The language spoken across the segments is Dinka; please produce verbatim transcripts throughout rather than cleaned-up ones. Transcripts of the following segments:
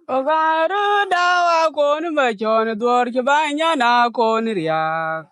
Ɣa röördä wa kon Macɔn, dhuɔ̈r cï bäny nyan a kon riääk.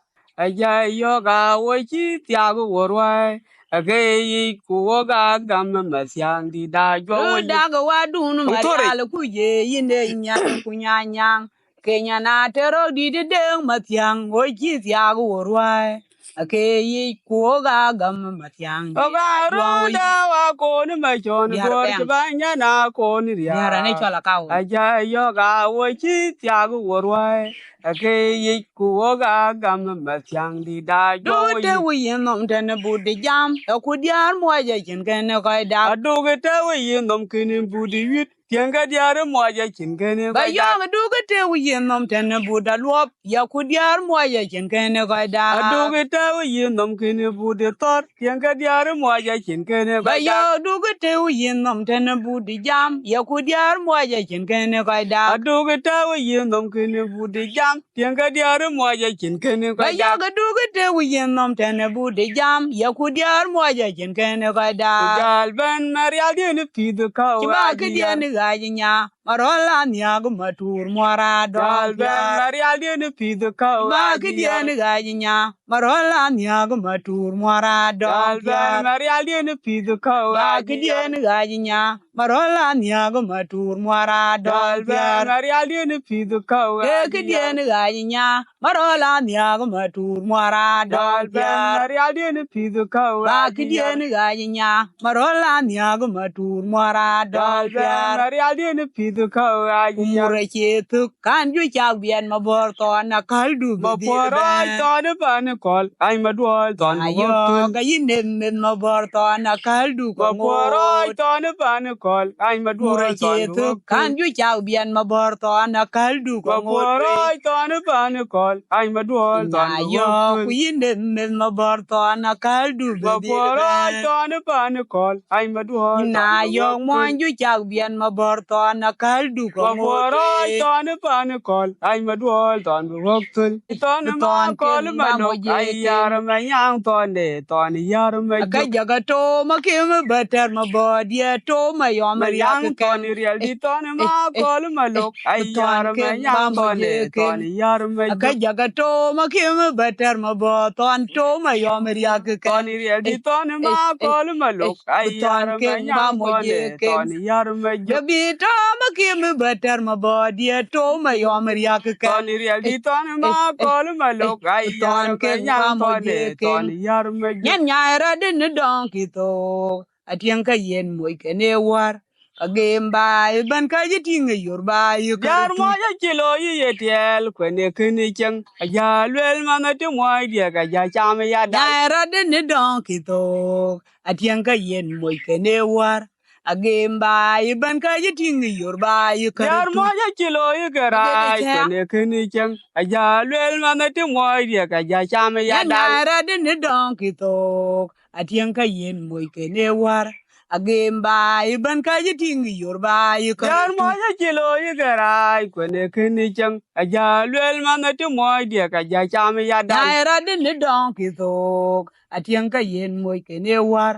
Ajai yɔ̈k a wo cï thiak wo ruääi, ake yic ku wok a gam Mathiäŋ dït da juɔ̈k wo yic. Röördä ke wadun Macɔn, ku ye yïn de nyan ku nyanyaŋ. Kenya na tërɔ̈k dït deŋ Mathiäŋ, wo cï thiak wo ruääi. Ake yic ku wok a gam Mathiäŋ. Ɣa röördä wa kon Macɔn, dhuɔ̈r cï bäny nyan a kon riääk. Diäär anë cɔl Akau. Ajai yɔ̈k a wo cï thiak wo ruääi. Ake yic ku wok a gam Mathiäŋ dït da juɔ̈k wo yic. Duk të wo yïn nhom tën but de jam, ë ku diäär muɔc acïn kënë kɔc dak. Aduk të wo yïn nhom kën but de wït. Tiɛŋkë diäär muɔc acïn kënë kɔc dak. Ba yɔ̈k duk të wo yïn nhom tën but aluɔp, ya ku diäär muɔc acïn kënë kɔc dak. Aduk të wo yïn nhom kën but de thɔ̈r. Tiɛŋkë diäär muɔc acïn kënë kɔc dak. Ba yɔ̈k duk të wo yïn nhom tën but de jam, ya ku diäär muɔc acïn kënë kɔc dak. Aduk të wo yïn nhom kën but de jam. Tiɛŋkë diäär muɔc acïn kënë kɔc dak. Ba yɔ̈k duk të wo yïn nhom tën but de jam, ya ku diäär muɔc acïn kënë kɔc dak. Ku jäl bɛ̈n Marial diën pïïth käu. Cï ba këdiën ɣaac nya, Marɔ̈l anhiäk Matur muɔr adɔ̈l. Jäl bɛ̈n Marial diën pïïth käu. Cï ba këdiën ɣaac nya, Marɔ̈l anhiäk Matur muɔr adɔ̈l. Jäl bɛ̈n Marial diën pïïth käu. Ba këdiën ɣaac nya, Marɔ̈l anhiäk Matur muɔr adɔ̈l. Jäl bɛ̈n Marial diën pïïth käu. Ke këdiën ɣaac nya, Marɔ̈l anhiäk Matur muɔr adɔ̈l. Jäl bɛ̈n Marial diën pïïth käu. Ba këdiën ɣaac nya, Marɔ̈l anhiäk Matur muɔr adɔ̈l. Jäl bɛ̈n Marial diën pïïth käu. Ku mur acie thök, kan juëc cak biɛt Mabɔ̈r Thɔn akäl du Mabɔ̈r rɔɔc Thɔn ë pan ë kɔ̈l, ɣac Maduɔ̈ɔ̈l Thɔn. Ayɔ̈k ayï nɛ̈m meth Mabɔ̈r Thɔn akäl du ke ŋoot. Mabɔ̈r rɔɔc Thɔn ë pan ë kɔ̈l, ɣac Maduɔ̈ɔ̈l Thɔn. Mur acie thök, kan juëc cak biɛt Mabɔ̈r Thɔn akäl du ke ŋoot. Mabɔ̈r rɔɔc Thɔn ë pan ë kɔ̈l, ɣac Maduɔ̈ɔ̈l Thɔn. Ayɔ̈k ku yï nɛ̈m meth Mabɔ̈r Thɔn akäl du. Mabɔ̈r rɔɔc Thɔn ë pan ë kɔ̈l, ɣac Maduɔ̈ɔ̈l Thɔn. Ayɔ̈k muɔny juëc cak biɛt Mabɔ̈r Thɔn akäl du ke ŋoot. Mabɔ̈r rɔɔc Thɔn ë pan ë kɔ̈l, ɣac Maduɔ̈ɔ̈l Thɔn bï ɣɔ̈k thöl. Thɔn ë Makɔl Malok, ɣac yär Manyaŋ Thɔn de, Thɔn yär Majök. Ka jaka Tom akim bä tɛ̈r Mabɔ̈r diɛ̈, Tom ayɔm riäk Thɔn riɛl dït, Thɔn ë Makɔl Malok, ɣac yär Manyaŋ Thɔn de, Thɔn yär Majök. Ka jaka Tom akim bä tɛ̈r Mabɔ̈r Thɔn, Tom ayɔm riäk Thɔn riɛl dït, Thɔn ë Makɔl Malok, ɣac yär Manyaŋ Thɔn de, Thɔn yär Majök. Ka bï Tom akim bä tɛ̈r Mabɔ̈r diɛ̈, Tom ayɔm riäk Thɔn riɛl dït, Thɔn ë Makɔl Malok, ɣac yär Manyaŋ Thɔn de, Thɔn yär Majök. Nyan nyai rɔt në dɔŋ kï thok, atiɛŋ ka yen moc kënë wär. Ka gem baai ëbɛ̈n ka cï tïŋ ë yor baai ë kär. Diäär muɔc acï looi ye tiɛɛl, kuɛn ë kënë cieŋ. Ajä lueel manh ë tim muɔɔcdiɛ̈, ka jä cam ë yadal. Nyai rɔt në dɔŋ kï thok, atiɛŋ ka yen moc kënë wär. Agem baai ëbɛ̈n ka cï tïŋ ë yor baai ë kär. Diäär muɔc acï looi ke raac, kuɛn ë kënë cieŋ. Ajä lueel manh ë tim muɔɔcdiɛ̈, ka jä cam ë yadal. Nyai rɔt në dɔŋ kï thok, atiɛŋ ka yen moc kënë wär. Agem baai ëbɛ̈n ka cï tïŋ ë yor baai ë kär. Diäär muɔc acï looi ke raac, kuɛn ë kënë cieŋ. Ajä lueel manh ë tim muɔɔcdiɛ̈, ka jä cam ë yadal. Nyai rɔt në dɔŋ kï thok, atiɛŋ ka yen moc kënë wär.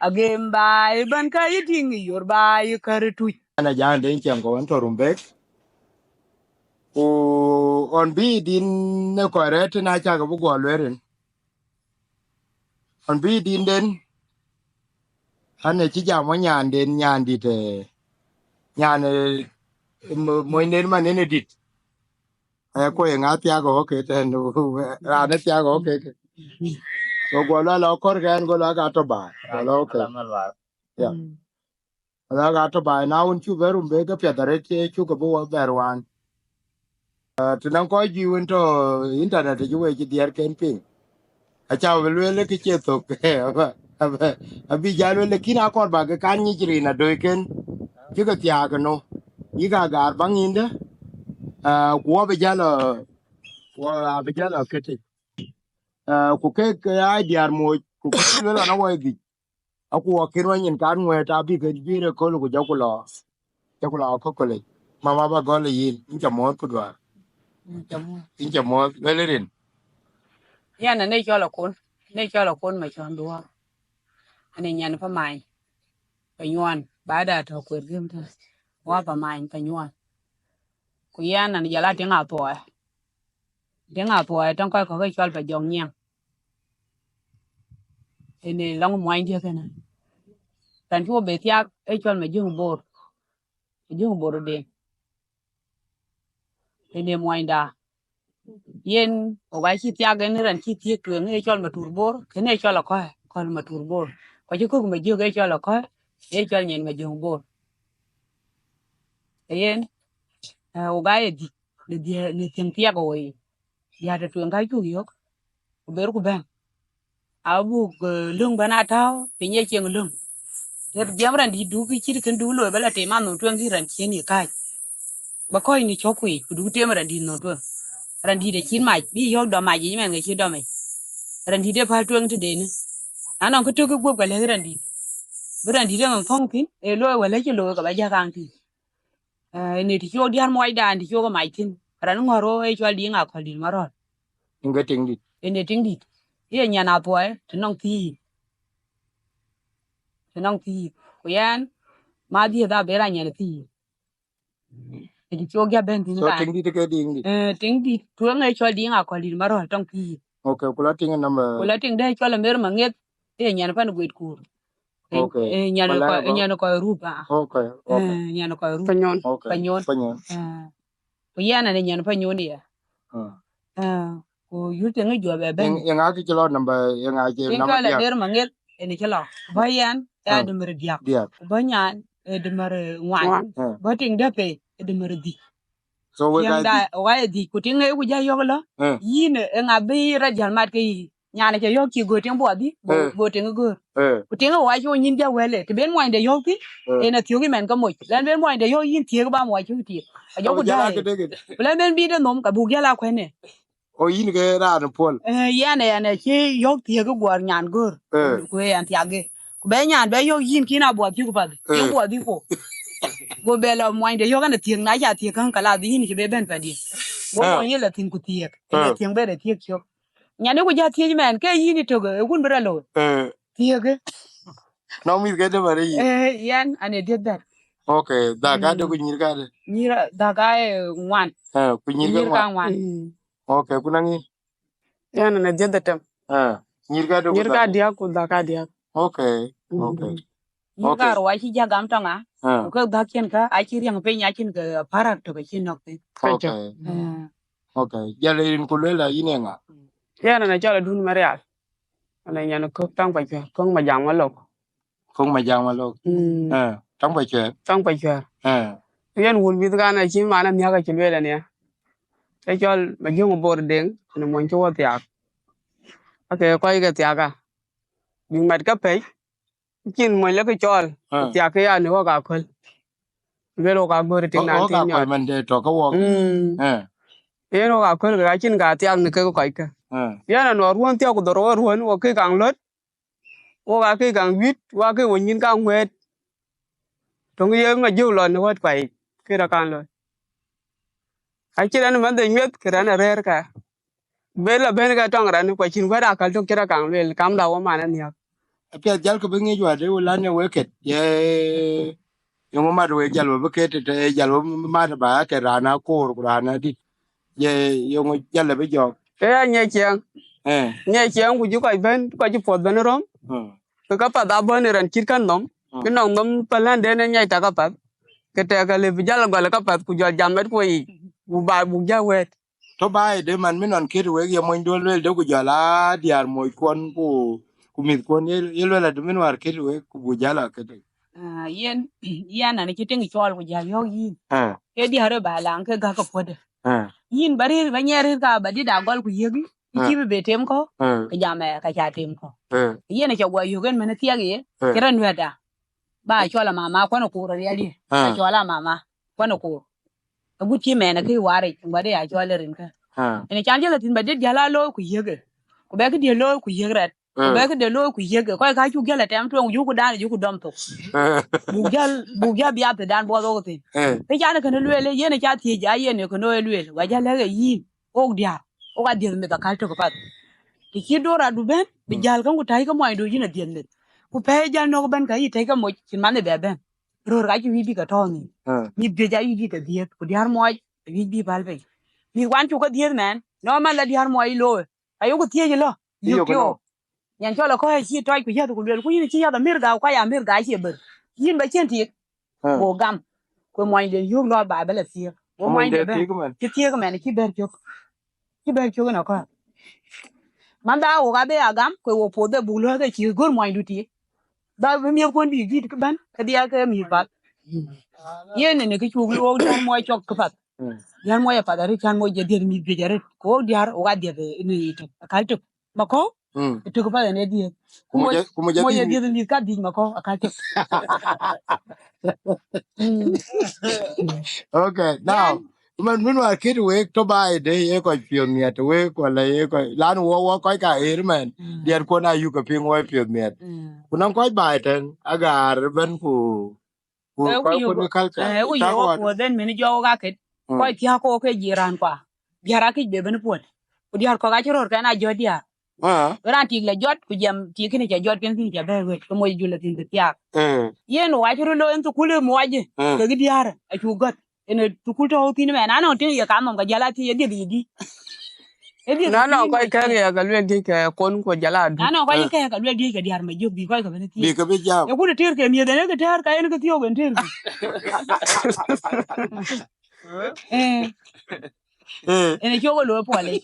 Agem baai ëbɛ̈n ka cï tïŋ ë yor baai ë kär tuc. An, Ajäŋ Deŋ Ciɛŋ, ku ɣɛn tɔ̈ Rumbek. Ku ɣɔn bï din në kɔc rɛ̈ɛ̈r tën acäkï bï guɔ lueel rin. Ɣɔn bï dinden, an, ë cï jam wɔ nyanden, nyandït, eh, nyan, eh, mo-, monyden man ënë dït. Eh, ku ye ŋa thiak ɣɔ̈k ke tɛ̈n, raan ë thiak ɣɔ̈k ke. Go guɔ lueel, "Akɔ̈r kɛn," go lueel, "Ka tɔ̈ baai." Go lueel, "Okay." Ya. Ala ka tɔ̈ baai, na wën cuk bɛ Rumbek ke piɛth arëët, cï cuk ke bï wɔ bɛ̈r wään. Ah, të nɔŋ kɔc juëc wën tɔ̈ internet, cï wek cï dhiɛɛrken piŋ. Acä bï lueel kë cie thök, abï, abï, abï jal lueel, lakin akɔɔr bä ke kan nyic rin adöiken, cï ke thiaak ënö, yïk agaar baŋ yïndë, ah, ku wɔ bï jäl, wɔ abï jäl këtï. Ah, ku kek, ke aa diäär moc, ku kek lueel ɣɔn awɔi dhïc. Aku wɔ kën wɔ nyin kan ŋuɛ̈ɛ̈t, abï ke bï rek köl, ku jɔku lɔ, jɔku lɔ kökölic. Mama, ba gɔl yïn, yïn ca muɔ̈ɔ̈th ku duaar. Yïn ca muɔ̈ɔ̈th. Yïn ca muɔ̈ɔ̈th, lueel rin. Yɛn anë cɔl Akon, anë cɔl Akon Macɔn Duɔ̈ɔ̈r. Anë nyan pa many, pa nyuɔn, ba da tɔ̈ kueer gëm tɛ̈n. Wa pa many pa nyuɔɔn. Ku yɛn an jɔl a tiŋ athuɔɔi. Tiŋ athuɔɔi tɔŋ kɔc kɔ̈k ë cɔl pa jɔŋ nyiɛŋ. Ënë lɔŋ muɔnydiɛ̈ kënë. Raan cï wo be thiak ë cɔl Majöŋ Bor. Majöŋ Bor Deŋ. Ënë muɔnyda. Yen, wok acï thiak en raan cï thiëk tueŋ ë cɔl Matur Bor, kënë ë cɔl Akɔ̈ɔ̈i, Akɔ̈ɔ̈i Matur Bor. Ku acï kök Majöŋ ë cɔl Akɔ̈ɔ̈i, ë cɔl nyin Majöŋ Bor. Yen, eh, wok aa ye dhïc, në dhië-, në thiëŋ thiak wo yic. Diäär tɔ̈ tueŋ ka cuk yök, ku berku bɛ̈n. Abuk, eh, löŋ bɛ̈n a tääu, piny ë cieŋ löŋ. Ɣet jiɛm raan dït du kë cït kën du looi bä la tem anhom tueŋ kï raan cien yï kääc. Bä kɔc në cök kuic, ku du tem raan dït nhom tueŋ. Raan dït acït mac, bï yɔ̈k dɔm mac yic mɛn ke cï dɔm yic. Raan dït ë päl tueŋ tëdeni. Na nɔŋ kë tök kë guöp ka lɛ̈k raan dït. Bï raan dït ë nhom thɔ̈ŋ thïn, ë looi wala cï looi ka bä jäk kaŋ tïc. Eh, ënë të cuk diäär muɔcdan, të cuk mac thïn. Raan ŋɔ̈r ɣo ë cɔl Diŋ Akɔ̈l dït Marɔ̈l. Ënë ke tiŋ dït. Ënë tiŋ dït. Ye nyan athuɔɔi, të nɔŋ thiëëc. Të nɔŋ thiëëc. Ku yɛn, ma dhiëth a ber a nyan thiëëc. Ënë të cuk ja bɛ̈n thïn. So raan. Tiŋ dït ke tiŋ dït. Eh, tiŋ dït. Tueŋ ë cɔl Diŋ Akɔ̈l dït Marɔ̈l tɔŋ thiëëc. Okay, ku la tiŋ number. Ku la tiŋ dɛ̈ cɔl Amer Maŋiɛth, ë nyan pan Guet Kuur. Eh, okay. Eh, nyan kɔc, nyan kɔc rup, ah. Okay, okay. Eh, nyan kɔc rup. Panyon. Okay. Panyon. Panyon. Eh, ku yɛn an nyan Panyon ya. Ah. Eh, ku yur tiŋ juɔp ë bɛ̈n. Yen, yen ŋa kë cï lɔ number, yen ŋa cï number diäk. Ber Maŋiɛth, ënë cï lɔ. Bä yɛn, ë dëmër diäk. Diäk. Bä nyan, ë dëmër ŋuan. Ŋuan. Eh. Bä tiŋ dɛ̈ pei, ë dëmër dhïc. So we tiŋ guys, da, wa ye dhïc, ku tiŋ ë ku ja yɔ̈k lɔ. Eh. Yïn, ë ŋa bï rɔt jäl mat ke yï? Nyan aca yɔ̈k cï göör tiŋ buɔth bï, go, eh, go tiŋ göör. Eh. Ku tiŋ ë wa cï wo nyin ja wɛ̈l, të ben muɔnyde yɔ̈k thïn, eh, ënë thiök yï mɛn ke moc. Lɛn ben muɔnyde yɔ̈k yïn thiëëk bä muɔc cï thiëëk. Ajɔ ku jala dai. Ku lɛn ben bï de nhom, ka buk jäl a kuɛ̈në. O yïn ke raan puɔl. Eh, yɛn, yɛn acï yɔ̈k thiëëk guɔ̈r nyan göör. Eh. Ku ë yɛn thiakë. Ku bɛ nyan bɛ yɔ̈k yïn kïn a buɔth cï ku path. Tiŋ buɔth bï ku. Go bɛ lɔ muɔnyde yɔ̈k ɛn thiëëk, na ca thiëëk käŋ, ka la dhï yïn cï be bɛ̈n pɛ̈diɛ̈. Go muɔny yï la thïn ku thiëëk. Ë la thiëëk bɛ de thiëëk cök. Nyan ë ku ja thiëëc mɛn, ke yïn ë tök, ë wun bï rɔt looi. Eh. Thiëëkë. Nɔŋ mïth ke dëmër yï? Eh, yɛn, an ë dieth bɛ̈t. Okay, dhak ade ku nyïïr ka de? Nyïïr dhak aa ŋuan. Eh, ku nyïïr ka ŋuan. Mm. Okay, ku nɔŋ yï? Yɛn, an ë dieth dhetem. Eh, nyïïr ka de ku nyïïr ka diäk ku dhak ka diäk. Okay, okay. Nyïïr ka ruac cï ja gam tɔŋ a. Eh. Ku ke dhak cïn ka, acï riɛŋ piny, acïn ke parak tök acï nɔ̈k thïn. Okay. Eh. Okay. Jal rin ku luel a yïn ë ŋa? Yɛn, an ë cɔl Adun Marial. An ë nyan Kök tɔŋ Pacuɛɛr, Kök Majaŋ Malok. Kök Majaŋ Malok. Mm. Eh, tɔŋ Pacuɛɛr. Tɔŋ Pacuɛɛr. Eh. Yen wun mïth kan acï man anhiäk acï lueel ania. Ke cɔl Majöŋ Bor Deŋ, në mony cï wo thiaak. Ake kɔc ke thiaak a. Bï mat ke pɛ̈c, cïn mony lɔ ke cɔɔl, ah, thiaak ke ya në wok aköl. Luel wok aköl tiŋ naan tiŋ nyɔɔt. Wok aköl man de tɔ̈ ke wok. Mm. Eh. Yen wok aköl ke acïn ka thiaak në kek kɔc ke. Eh. Yen anɔŋ ruɔ̈n thiɔ̈k ku dhorou ruɔ̈n, wok ke kaŋ löt. Wok ake kaŋ wït, wok ake wo nyin kaŋ ŋuɛ̈ɛ̈t. Töŋ ye Majöŋ lɔ në wɛ̈t kuai, ke rɔt kaŋ lɔ. Acïn raan man de nyuɛth, ke raan arɛ̈ɛ̈r ka. Be lɔ bɛ̈n ke tɔŋ raan, ku acïn wɛ̈t akäl tök cï rɔt kaŋ lueel, kamda wo man anhiäk. Apiɛth jal ke bï ŋic wäär de wo lan ye wek ket, ye, yeŋö mat wek jal wo bï ket, tëtë jal wo mat ba ke raan akoor, ku raan adït. Ye, yeŋö jal bï jɔɔk? Ke ya nyiɛc ciɛɛŋ. Eh. Nyiɛc ciɛɛŋ ku cï kɔc bɛ̈n, kɔc cï puɔth bɛ̈n röm. Hmm. Ke ka path abɔ̈ në raan cït kän nhom. Hmm. Ke nɔŋ nhom päl län den ë nyiɛc tak apath. Ke tɛ̈k alë bï jal gɔl ka path ku jɔl jam mat ku yic. Buk ba, buk ja wɛ̈ɛ̈t. Tɔ̈ baai de man mi nɔn ket wek ye monyduɔl lueel de ku jɔl a diäär moc kuɔn ku, ku mïth kuɔn ye, ye lueel ade min wäär ket wek ku buk jal a ket. Ah, yen, yen an cï tiŋ cɔɔl ku jal yɔ̈k yïn. Ah. Ke diäär ë ba laŋ ke gäk ke puɔ̈de. Ah. Yïn ba rëër, ba nyiɛɛr rëër ka ba dït a gɔl ku yiëk yï, ah, cï bï be tem kɔ̈u, ah, ke jam ë ka ca tem kɔ̈u. Ah. Yen aca guɔ yök en mën thiɛk ye, ah, cï rɔt nuɛ̈tda. Ba cɔl a mama kuɔn a kuur riɛl ye. Ah. Ba cɔl a mama kuɔn a kuur. Agut cï mɛn akëc waar yic, ŋuɔt ë ya cɔl ë rinkä. Ah. Ënë can jël athïn ba dït jäl a looi ku yiëk ë. Ku bɛ këdië looi ku yiëk rɛt. Ku, ah, bɛ këde looi ku yiëk ë. Kɔc ka cuk jäl a tɛm tueŋ, juku dan, juku dɔm thok. Ah. Buk jäl, buk jäl biath ë dan buɔth wok thïn. Ah. Kë can kënë lueel, yen ë ca thiëc, a yen ë kënë ë lueel. Wa jäl lɛ̈k ë yïn, wok diäär, wok a dhiëth meth akäl tök path. Të cï dor adu bɛ̈n, bï, mm, jäl käŋ ku täc ke muɔnydu yïn a dhiëth meth. Ku pɛ̈i jäl nɔ̈k bɛ̈n ka yï täc ke moc, cïn man ë bɛ bɛ̈n. röör ka cï wïc bï ke tɔ̈ɔ̈u nhïïm. Mïth juëc aa wïc bï ke dhiëëth, ku diäär muɔɔc awïc bï päl piny. Mïth wan cuk ke dhiëëth mɛn, nɔmɔ la diäär muɔɔc looi, ayok thiëëc ëlɔ, yök yök. Nyan cɔl akɔ̈ɔ̈c acï tɔc ku yäth ku luel, ku yïn cï yäth Amerika, ku kɔc Amerika acie bër. Yïn ba cïn tik. Go gam. Ku muɔnyden yök lɔ baai ba la thiëëk. Go muɔnyde bɛ̈n. Cï thiëëk mɛn, cï bɛ̈r cök. Cï bɛ̈r cök ënɔkɔ̈ɔ̈r. Mantha wok abï a gam, ku wo puɔth de buk lɔ̈ɔ̈th ë cï gör muɔnydu tik. Ba bï miëthkuɔn bï dït kë bɛ̈n, ke dhiɛl ke mïth path. Yen ënë kë cuk luɔɔk diäär muɔɔc cɔk këpath. Diäär muɔɔc apath arëët, cän muɔɔc jɛ dhiëth mïth juëc arëët. Ku wok diäär, wok adhiëth ë, ë, ë, akäl tök. Makɔ̈u, ë tök path en ë dhiëth. Ku moc, ku moc adhiëth mïth ka dhiëc makɔ̈u, akäl tök. Okay, now, man, min war kit wek tɔ̈ baai de ye kɔc piɔ̈th miɛt wek, wala ye kɔc, lan wɔ, wɔ kɔc ka ɣer mɛn, diɛt kuɔn ayuk ke piŋ wɔ piɔ̈th miɛt. Ku nɔŋ kɔc baai tɛn, agaar bɛ̈n ku, ku kɔc kun culture. Ë, ku ye wɔ puɔth en min jɔ wok aket. Kɔc thiääk kɔ̈k ke jiran kua. Diäär akëc be bɛ̈n puɔ̈l. Ku diäär kɔ̈k acï röör kɛn a jɔt diäär. Wek raan tik la jɔt, ku jiɛm tik kënë ca jɔt, piɛn kënë ca bɛ̈ɛ̈i wet, ke moc jul la thïn ke thiaak. Yen wɔ acï röt looi en thukul ë muɔc, kekë diäär, acuk gɔ̈t. En ë thukul tɔ̈u thïn mɛn, anɔŋ tiŋ ye kanhom ka jäl a thiëc, e dhiëth yïdï. E dhiëth yïdï. Na nɔŋ kɔc kɛ̈k ye ka luel diëc ke kon ku jɔl a dut. Na nɔŋ kɔc kɛ̈k ka luel diëc ke diäär ma jök bï kɔc ke bɛ̈n thiëc. Bï ke bï jam. Ye kun tëër ke miëth en e ke tëër ka en ke thiɔ̈k en tëër. Eh. Eh. En e cok e looi puɔl e.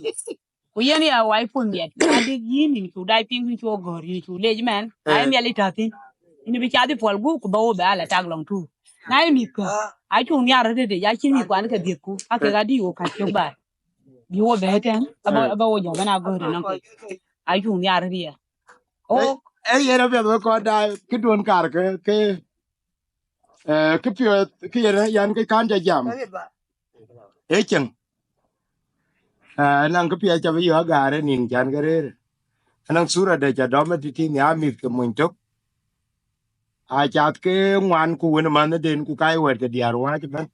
Ku yen ya wai puɔ̈th miɛt, na dik yïn, yïn cu dac piŋ, yïn cu gɔ̈ɔ̈r, yïn cu lec mɛn, na ye miɛt ë tɔ̈ thïn. Yïn bï cath ë puɔl gup, ku ba wo bɛ ala tak lɔŋ tuur. Na ye mïthkë, acuk nhiaar röt tëde, ya cïn mïthkuan ke dhiëthku, aa kek adï wo kac cök baai. Bï wo bɛ tɛ̈n, aba, aba wo jɔ bɛ̈n a gɔ̈ɔ̈r ënɔŋ kek. Acuk nhiaar röt ya. O. Ee, ee, yen apiɛth wek kɔn daai, këduön kaar ke, ke, eh, kë piɔ̈ɔ̈th, kë yen, yan kë kan ca jam. Ee cieŋ. Eh, anaŋ kë piɛth ca bï yök agaar ë nïn can ke rëër. Anaŋ thura de ca dɔm ë tïtï nhiaar mïth ke mony tök. Aa cath ke ŋuan ku wën ë mänhëden ku ka ye wɛ̈t ke diäär wääc ëbɛ̈n.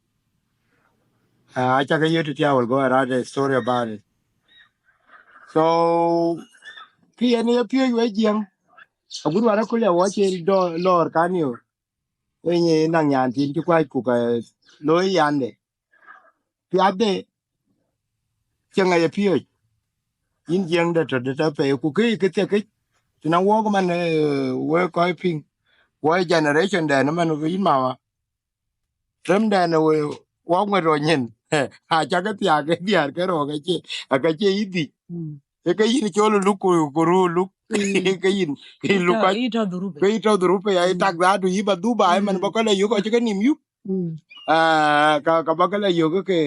Ah, aca ke yök tëthiä, I will go and write a story about it. So, kë yen ye piööc wek Jiëŋ, agut wän aköl ya wɔ cï dɔ-, lɔɔr kan yo, weny ë naŋ nyan thiin cï kuac ku ke looi yande. Piathde, cieŋ aye piööc. Yïn Jiëŋ de tɔ̈ de tɔ̈ pei, ku kë, kë thiekïc, tëna wok man, eh, wek kɔc piŋ, wɔ generation dɛn man yïn mama. Rem dɛn we, wɔ ŋuɛt rɔ nyin. Aca ke thiaak ke diäär ke rɔ ke cie, ake cie yï dhic. Mm. Ee ke yïn col luk ku, ku ruu luk. Mm. Ke yïn, ke yïn luk kɔc. Yï tɔ̈ dhurup. Ke yï tɔ̈ dhurup ya, yï tak dhadu yï ba dhuk ba, mm, man ba kɔc la yök, acï ke nïm yup. Mm. Ah, ka, ka ba ke la yök ke,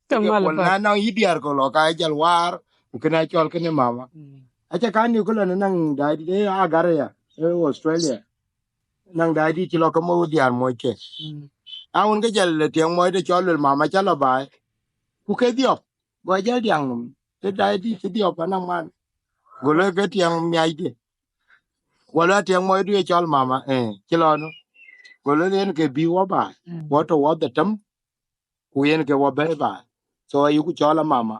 ke mal pol na nɔŋ yï diäär kɔ̈k lɔ ka jal waar, ku kënë acɔl kënë mama. Mm. Aca kan yök ke lɔ në naŋ daai dït, eh, agar ya, eh, Australia. Naŋ daai dït cï lɔ ke moc diäär moc ke. Mm. A wun ke jal tiɛŋ moc de cɔl luel mama ca lɔ baai. Ku ke dhiɔp, go jal diaŋ nɔm. Ke daai dït cï dhiɔp anaŋ man. Go lɔ ke tiɛŋ miacde. Go lɔ tiɛŋ moc du ye cɔl mama, eh, cï lɔ nu. Go lɔ yen ke bï wɔ baai. Mm. Wɔ tɔ̈ wɔ dhetem. Ku yen ke wɔ bɛ̈ɛ̈i baai. So ayuku cɔl a mama.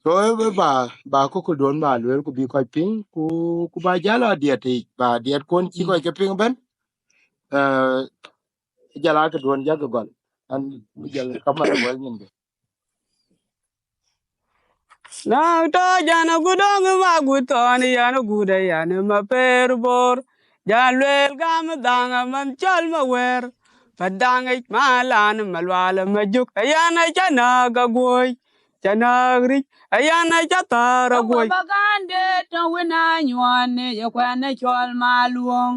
So ë bï ba, ba kököl duön ba lueel ku bï kɔc piŋ, ku, ku ba jäl a diɛt yic, ba diɛt kuɔn cï kɔc ke piŋ ëbɛ̈n. Eh, jal a kë duön jak gɔl. An, jal kamar wɛl nyin ke. Na tɔ̈ jan agut dɔŋ ma gut thɔn, yan agut ayan ma per bor. Jan lueel gam dhaŋ aman cɔl ma wɛr. Pa daŋ ic ma lan ma lual ma jök, ayan aca näk aguɔ̈c, ca näk ric, ayan aca thäär aguɔ̈c. Bagande tɔ̈ wën anyuɔɔn, ye kuɛn cɔl ma luɔŋ.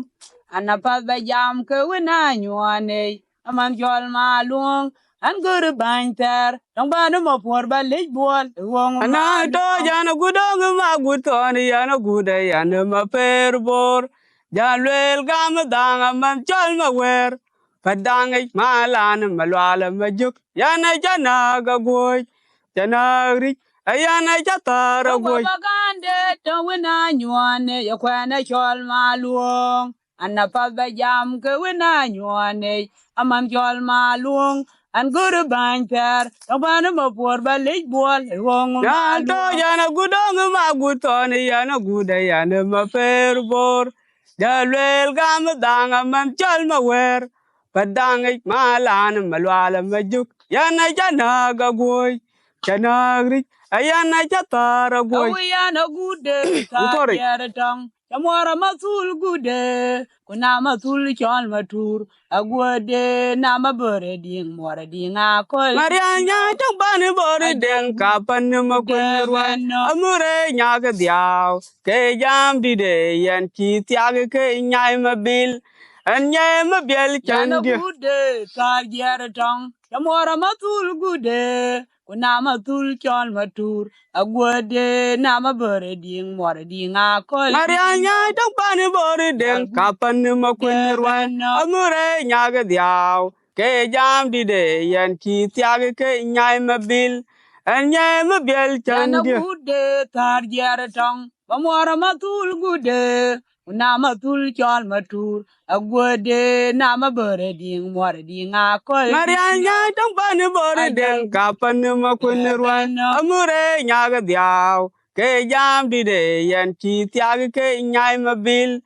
An apath ba jam ke wën anyuɔɔn, aman cɔl ma luɔŋ. An gör bäny thɛɛr, tɔŋ bän ma puɔ̈r ba lec buɔl, ë woŋ. Ana tɔ̈ jan agut dɔŋ ma gut thɔn, yan agut ayan ma per bor. Jan lueel gam dhaŋ aman cɔl ma wɛr. Pa daŋ ic ma lan ma lual ma jök, yan aca näk aguɔ̈c, ca näk ric, ayan aca thäär aguɔ̈c. Bagande tɔ̈ wën anyuɔɔn, ye kuɛn cɔl ma luɔŋ. An apath ba jam ke wën anyuɔɔn, aman cɔl ma luɔŋ. An gör bäny thɛɛr, tɔŋ bän ma puɔ̈r ba lec buɔl, ë woŋ. Na tɔ̈ jan agut dɔŋ ma gut thɔn, yan agut ayan ma per bor. Jan lueel gam dhaŋ aman cɔl ma wɛr. pädhaŋic, malan malual majök. Yɛn acä näk aguɔ̈c, cä näk ric, ayɛn acä thäär aguɔ̈c. Awi yɛn agut de thäär jiɛɛr tɔŋ, cä muɔɔr amathul gut de, ku na mathul cɔl Matur, aguɔ̈t de na mabɔ̈r ë diŋ, muɔɔr ë diŋ aköl. Marial Nyai tɔŋ pan bɔ̈r ë deŋ, ka pan Makuën ruɛn, amur ë nyak dhiau, ke jam dït ë yɛn cï thiak ke Nyai Mabil, ɛn Nyai Mabiɛl cän dië. Agut de thäär jiɛɛr tɔŋ, cä muɔɔr amathul gut de, ku na mathul cɔl Matur, aguɔ̈t de na mabɔ̈r ë diŋ, muɔɔr ë diŋ aköl. Marial Nyai tɔŋ pan bɔ̈r ë deŋ, ka pan Makuën ruɛn, amur ë nyak dhiau, ke jam dït ë yɛn cï thiak ke Nyai Mabil, ɛn Nyai Mabiɛl cän dië. Agut de thäär jiɛɛr tɔŋ, ba muɔɔr amathul gut de, ku na mathul cɔl Matur, aguɔ̈t de na mabɔ̈r ë diŋ, muɔɔr ë diŋ aköl. Marial Nyai tɔŋ pan bɔ̈r ë deŋ, ka pan Makuën ruɛn, amur ë nyak dhiau, ke jam dït ë yɛn cï thiak ke Nyai Mabil,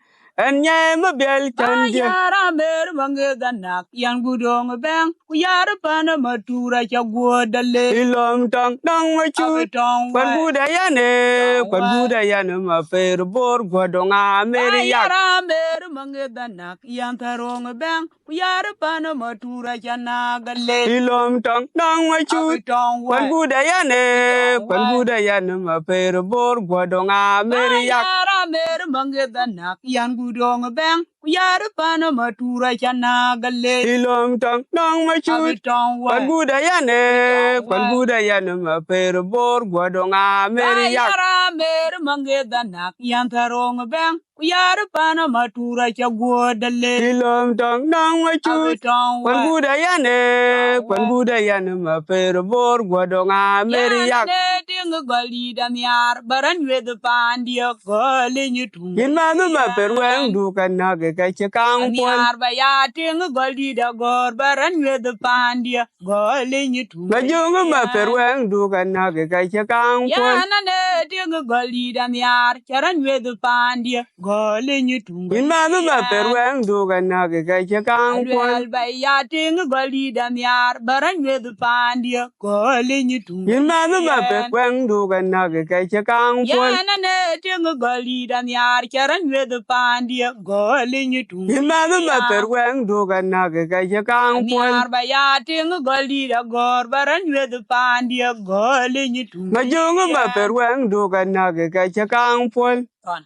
ɛn Nyai Mabiɛl cän dië. Yar amer maŋeth anak, yɛn gut ɣöŋ bɛ̈ŋ, ku yar pan Matur acä guɔ̈t dale. Ilom tɔŋ nɔŋ Macut, kuan gut ayɛn ë, kuan gut ayɛn ë Maper Bor guɔ̈t ɣöŋ amer yak. Yar amer maŋeth anak, yɛn thär ɣöŋ bɛ̈ŋ, ku yar pan Matur acä näk ale. Ilom tɔŋ nɔŋ Macut, kuan gut ayɛn ë, kuan gut ayɛn ë Maper Bor guɔ̈t ɣöŋ amer yak. Yar amer maŋeth anak, yɛn gut ɣöŋ bɛ̈ŋ, ku yar pan Matur acä näk ale. Ilom tɔŋ nɔŋ Macut, kuan gut ayɛn ë, kuan gut ayɛn ë Maper Bor guɔ̈t ɣöŋ amer yak. Yar amer maŋeth anak, yɛn thär ɣöŋ bɛ̈ŋ, ku yar pan Matur acä guɔ̈t dale. Ilom tɔŋ nɔŋ Macut, kuan gut ayɛn ë, kuan gut ayɛn ë Maper Bor guɔ̈t ɣöŋ amer yak. Yɛn ë tiŋ gɔl dït anhiaar, ba rɛ̈n weth pandië, gɔl ë nyituŋ. Yïn mäth Maper wɛ̈ŋdu ka näk ke cï kaŋ puɔl. Anhiaar ba ya tiŋ gɔl dït agɔ̈ɔ̈r, ba rɛ̈n weth pandië, gɔl ë nyituŋ. Majöŋ Maper wɛ̈ŋdu ka näk ke cï kaŋ puɔl. Yɛn ë tiŋ gɔl dït anhiaar, cä rɛ̈n weth pandië, gɔl ë nyituŋ. Yïn mäth Maper wɛ̈ŋdu ka näk ke cï kaŋ puɔl. Aluɛɛl ba ya tiŋ gɔl dït anhiaar, ba rɛ̈n weth pandië, gɔl ë nyituŋ. Yïn mäth Maper wɛ̈ŋdu ka näk ke cï kaŋ puɔl. Yɛn ë tiŋ gɔl dït anhiaar, cä rɛ̈n weth pandië, gɔl ë nyituŋ. Yïn mäth Maper wɛ̈ŋdu ka näk ke cï kaŋ puɔl. Anhiaar ba ya tiŋ gɔl dït agɔ̈ɔ̈r, ba rɛ̈n weth pandië, gɔl ë nyituŋ. Majöŋ Maper wɛ̈ŋdu ka näk ke cï kaŋ puɔl. Thɔn.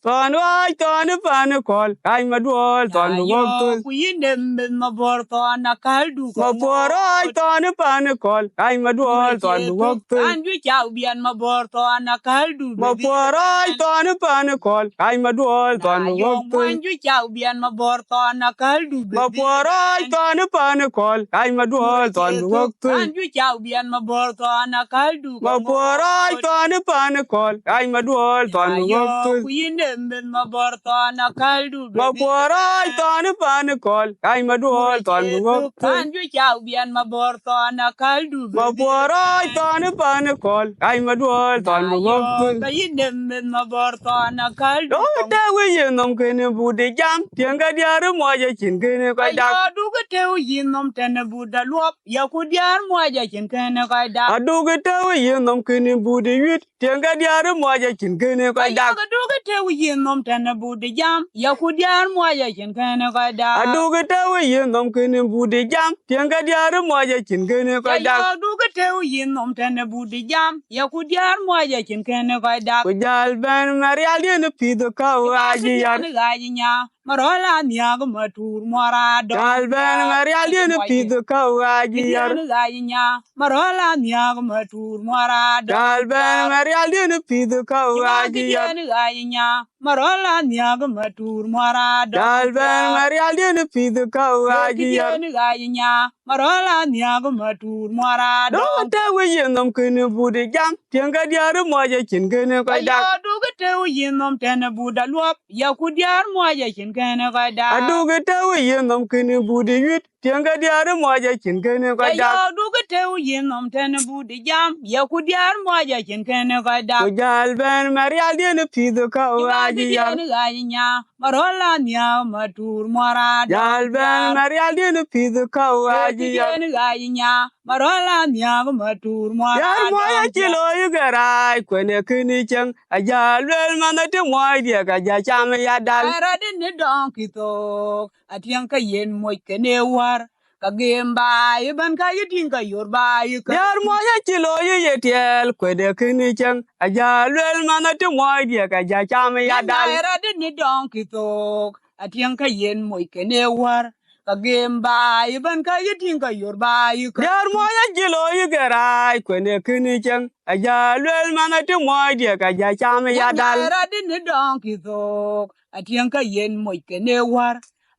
Thɔn ɣaac thɔn ë pan ë kɔ̈l, ɣaac Maduɔ̈ɔ̈l thɔn bï ɣɔ̈k thöl. Ku yïn dem meth Mabɔ̈r thɔn akäl du. Mapuɔ̈r ɣaac thɔn ë pan ë kɔ̈l, ɣaac Maduɔ̈ɔ̈l thɔn bï ɣɔ̈k thöl. An ju cak biɛn Mabɔ̈r thɔn akäl du. Mapuɔ̈r ɣaac thɔn ë pan ë kɔ̈l, ɣaac Maduɔ̈ɔ̈l thɔn bï ɣɔ̈k thöl. An ju cak biɛn Mabɔ̈r thɔn akäl du. Mapuɔ̈r ɣaac thɔn ë pan ë kɔ̈l, ɣaac Maduɔ̈ɔ̈l thɔn bï ɣɔ̈k thöl. An ju cak biɛn Mabɔ̈r thɔn akäl du. Mapuɔ̈r ɣaac thɔn ë pan ë kɔ̈l, ɣaac Maduɔ̈ɔ̈l thɔn bï ɣɔ̈k thöl. Ku yïn dem meth Mabɔ̈r thɔn akäl du. Mapuɔ̈r ɣaac thɔn ë pan ë kɔ̈l, ɣaac Maduɔ̈ɔ̈l thɔn bï ɣɔ̈k thöl. An ju cak biɛn Mabɔ̈r thɔn akäl du. Mapuɔ̈r ɣaac thɔn ë pan ë kɔ̈l, ɣaac Maduɔ̈ɔ̈l thɔn bï ɣɔ̈k thöl. Ka yïn dem meth Mabɔ̈r thɔn akäl du. Duk tɛ̈ wïc yïn nhom kënë but de jam, tiɛŋ ke diäär muɔc acïn kënë kɔc dak. Ayɔ duk tɛ̈ wïc yïn nhom tɛ̈n but de luɔp, ya ku diäär muɔc acïn kënë kɔc dak. Aduk tɛ̈ wïc yïn nhom kënë but de wït, tiɛŋ ke diäär muɔc acïn kënë kɔc dak. Ayɔ duk tɛ̈ wïc yïn nhom tɛ̈n but de jam, ya ku diäär muɔc acïn kënë kɔc dak. Aduk tɛ̈ wïc yïn nhom kënë but de jam, tiɛŋ ke diäär muɔc acïn kënë kɔc dak. Ayɔ duk tɛ̈ wïc yïn nhom tɛ̈n but de jam, ya ku diäär muɔc acïn kënë kɔc dak. Ku jäl bɛ̈n Marialdiɛn pïth ë käu ɣaac yar. Ɣaac nya, Marɔ̈l anhiäk Matur muɔr adɔ̈. Jäl bɛ̈n Marialdiɛn pïth ë käu ɣaac yar. Ɣaac nya, Marɔ̈l anhiäk Matur muɔr adɔ̈. Jäl bɛ̈n Marialdiɛn pïth ë käu ɣaac yar. Ɣaac nya, Marɔ̈l anhiäk Matur muɔr adɔ̈. Jäl bɛ̈n Marialdiɛn pïth ë käu ɣaac yar. Ɣaac nya, Marɔ̈l anhiäk Matur muɔr adɔ̈. Duk tɛ̈ wïc yïn nhom kënë but de jam, tiɛŋ ke diäär muɔc acïn kënë kɔc dak. Ayɔ duk tɛ̈ wïc yïn nhom tɛ̈n but de luɔp, ya ku diäär muɔc acïn kënë kɔc dak. Aduk tɛ̈ wïc yïn nhom kënë but de wït, tiɛŋ ke diäär muɔc acïn kënë kɔc dak. Ayɔ duk tɛ̈ wïc yïn nhom tɛ̈n but de jam, ya ku diäär muɔc acïn kënë kɔc dak. Ku jäl bɛ̈n Marialdiɛn pïth ë käu ɣaac yar. Ɣaac nya, Marol anhiaŋ matur muɔr adɔl. Jal bɛ̈n Marial diën pïth kɔ̈u. Ë acï yɔn ɣac nya. Marol anhiaŋ matur muɔr adɔl. Yar muɔc acï looi ke raac kuën ë kënë cieŋ. Ajal luel manh ë të muɔc diɛk aja cam ya dal. Ai rɔt dï në dɔŋ kï thok. Atiɛŋ ke yen moc kënë wär. Ka gem baai ëbɛ̈n ka yï tïŋ ka yor baai kä. Diäär muɔc acï looi ye tiɛɛl kuëdë kënë cieŋ. Aja luel manh ë të muɔc diɛk aja cam ya dal. Ai rɔt dï në dɔŋ kï thok. Atiɛŋ ka yen moc kënë wär. Ka gem baai ëbɛ̈n ka yï tïŋ ka yor baai kä. Diäär muɔc acï looi ke raac kuën ë kënë cieŋ. Aja luel manh ë të muɔc diɛk aja cam ya dal. Ai rɔt dï në dɔŋ kï thok. Atiɛŋ ka yen moc kënë wär.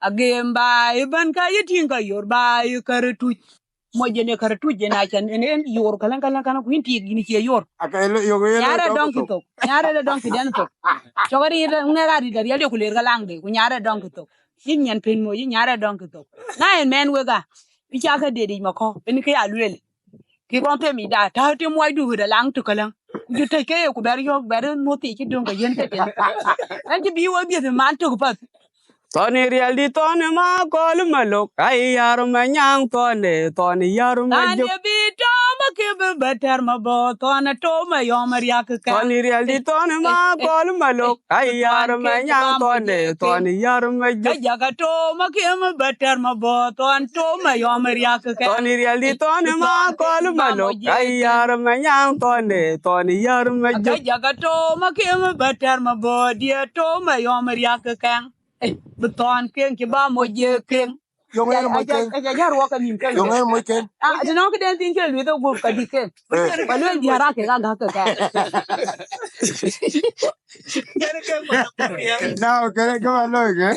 Agem baai ëbɛ̈n ka yï tïŋ ka yor baai kä rëtuc. Moc yen ë kä rëtuc yen acän en en yor käläŋ käläŋ käläŋ ku yïn tik yïn cie yor. Aka ëlë yök yen. Nyarë dɔŋ kï thok. Nyarë dɔŋ kï dɛn thok. Cɔk arït ŋɛk arït ariɛl de ku ler kälaŋde ku nyarë dɔŋ kï thok. Yïn nyan pën moc yïn nyarë dɔŋ kï thok. Na en mɛn wek a. Bï ca kä deet yic makɔ̈u en kë ya lueel. Kï kɔn them yic da, täu tim muɔcdu ɣöt alaŋ tök käläŋ. Ku jɔ tëc ke ye ku bɛr yɔ̈ɔ̈k bɛr nuɔ̈th thiic cï döŋ ke yen ke tiɛm. Ɛn cï bï wek dhiëth man tök path. Thɔn ë riɛl dï thɔn ë ma kɔl ë malok, ai yar ma nyaŋ thɔn ë thɔn ë yar ma jök. Thɔn ë bï tɔ̈ ma kë bï bɛ tɛr ma bɔ̈, thɔn ë tɔ̈ ma yɔm riak kë kɛ. Thɔn ë riɛl dï thɔn ë ma kɔl ë malok, ai yar ma nyaŋ thɔn ë thɔn ë yar ma jök. Ka jaka tɔ̈ ma kë bï bɛ tɛr ma bɔ̈, thɔn tɔ̈ ma yɔm riak kë kɛ. Thɔn ë riɛl dï thɔn ë ma kɔl ë malok, ai yar ma nyaŋ thɔn ë thɔn ë yar ma jök. Ka jaka tɔ̈ ma kë bï bɛ tɛr ma bɔ̈, diɛ tɔ̈ ma yɔm riak kë kɛŋ. Bï thɔn keŋ cï ba moc ye keŋ. Yöŋ yen moc keŋ. Aja ruɔk ke nïm keŋ. Yöŋ yen moc keŋ. Ah, të nɔŋ këden thin cï lueth guöp ka dï keŋ. Eh. Ba luel diäär ake ka gäk ke kɛ. Now, kënë kë ba looi ke.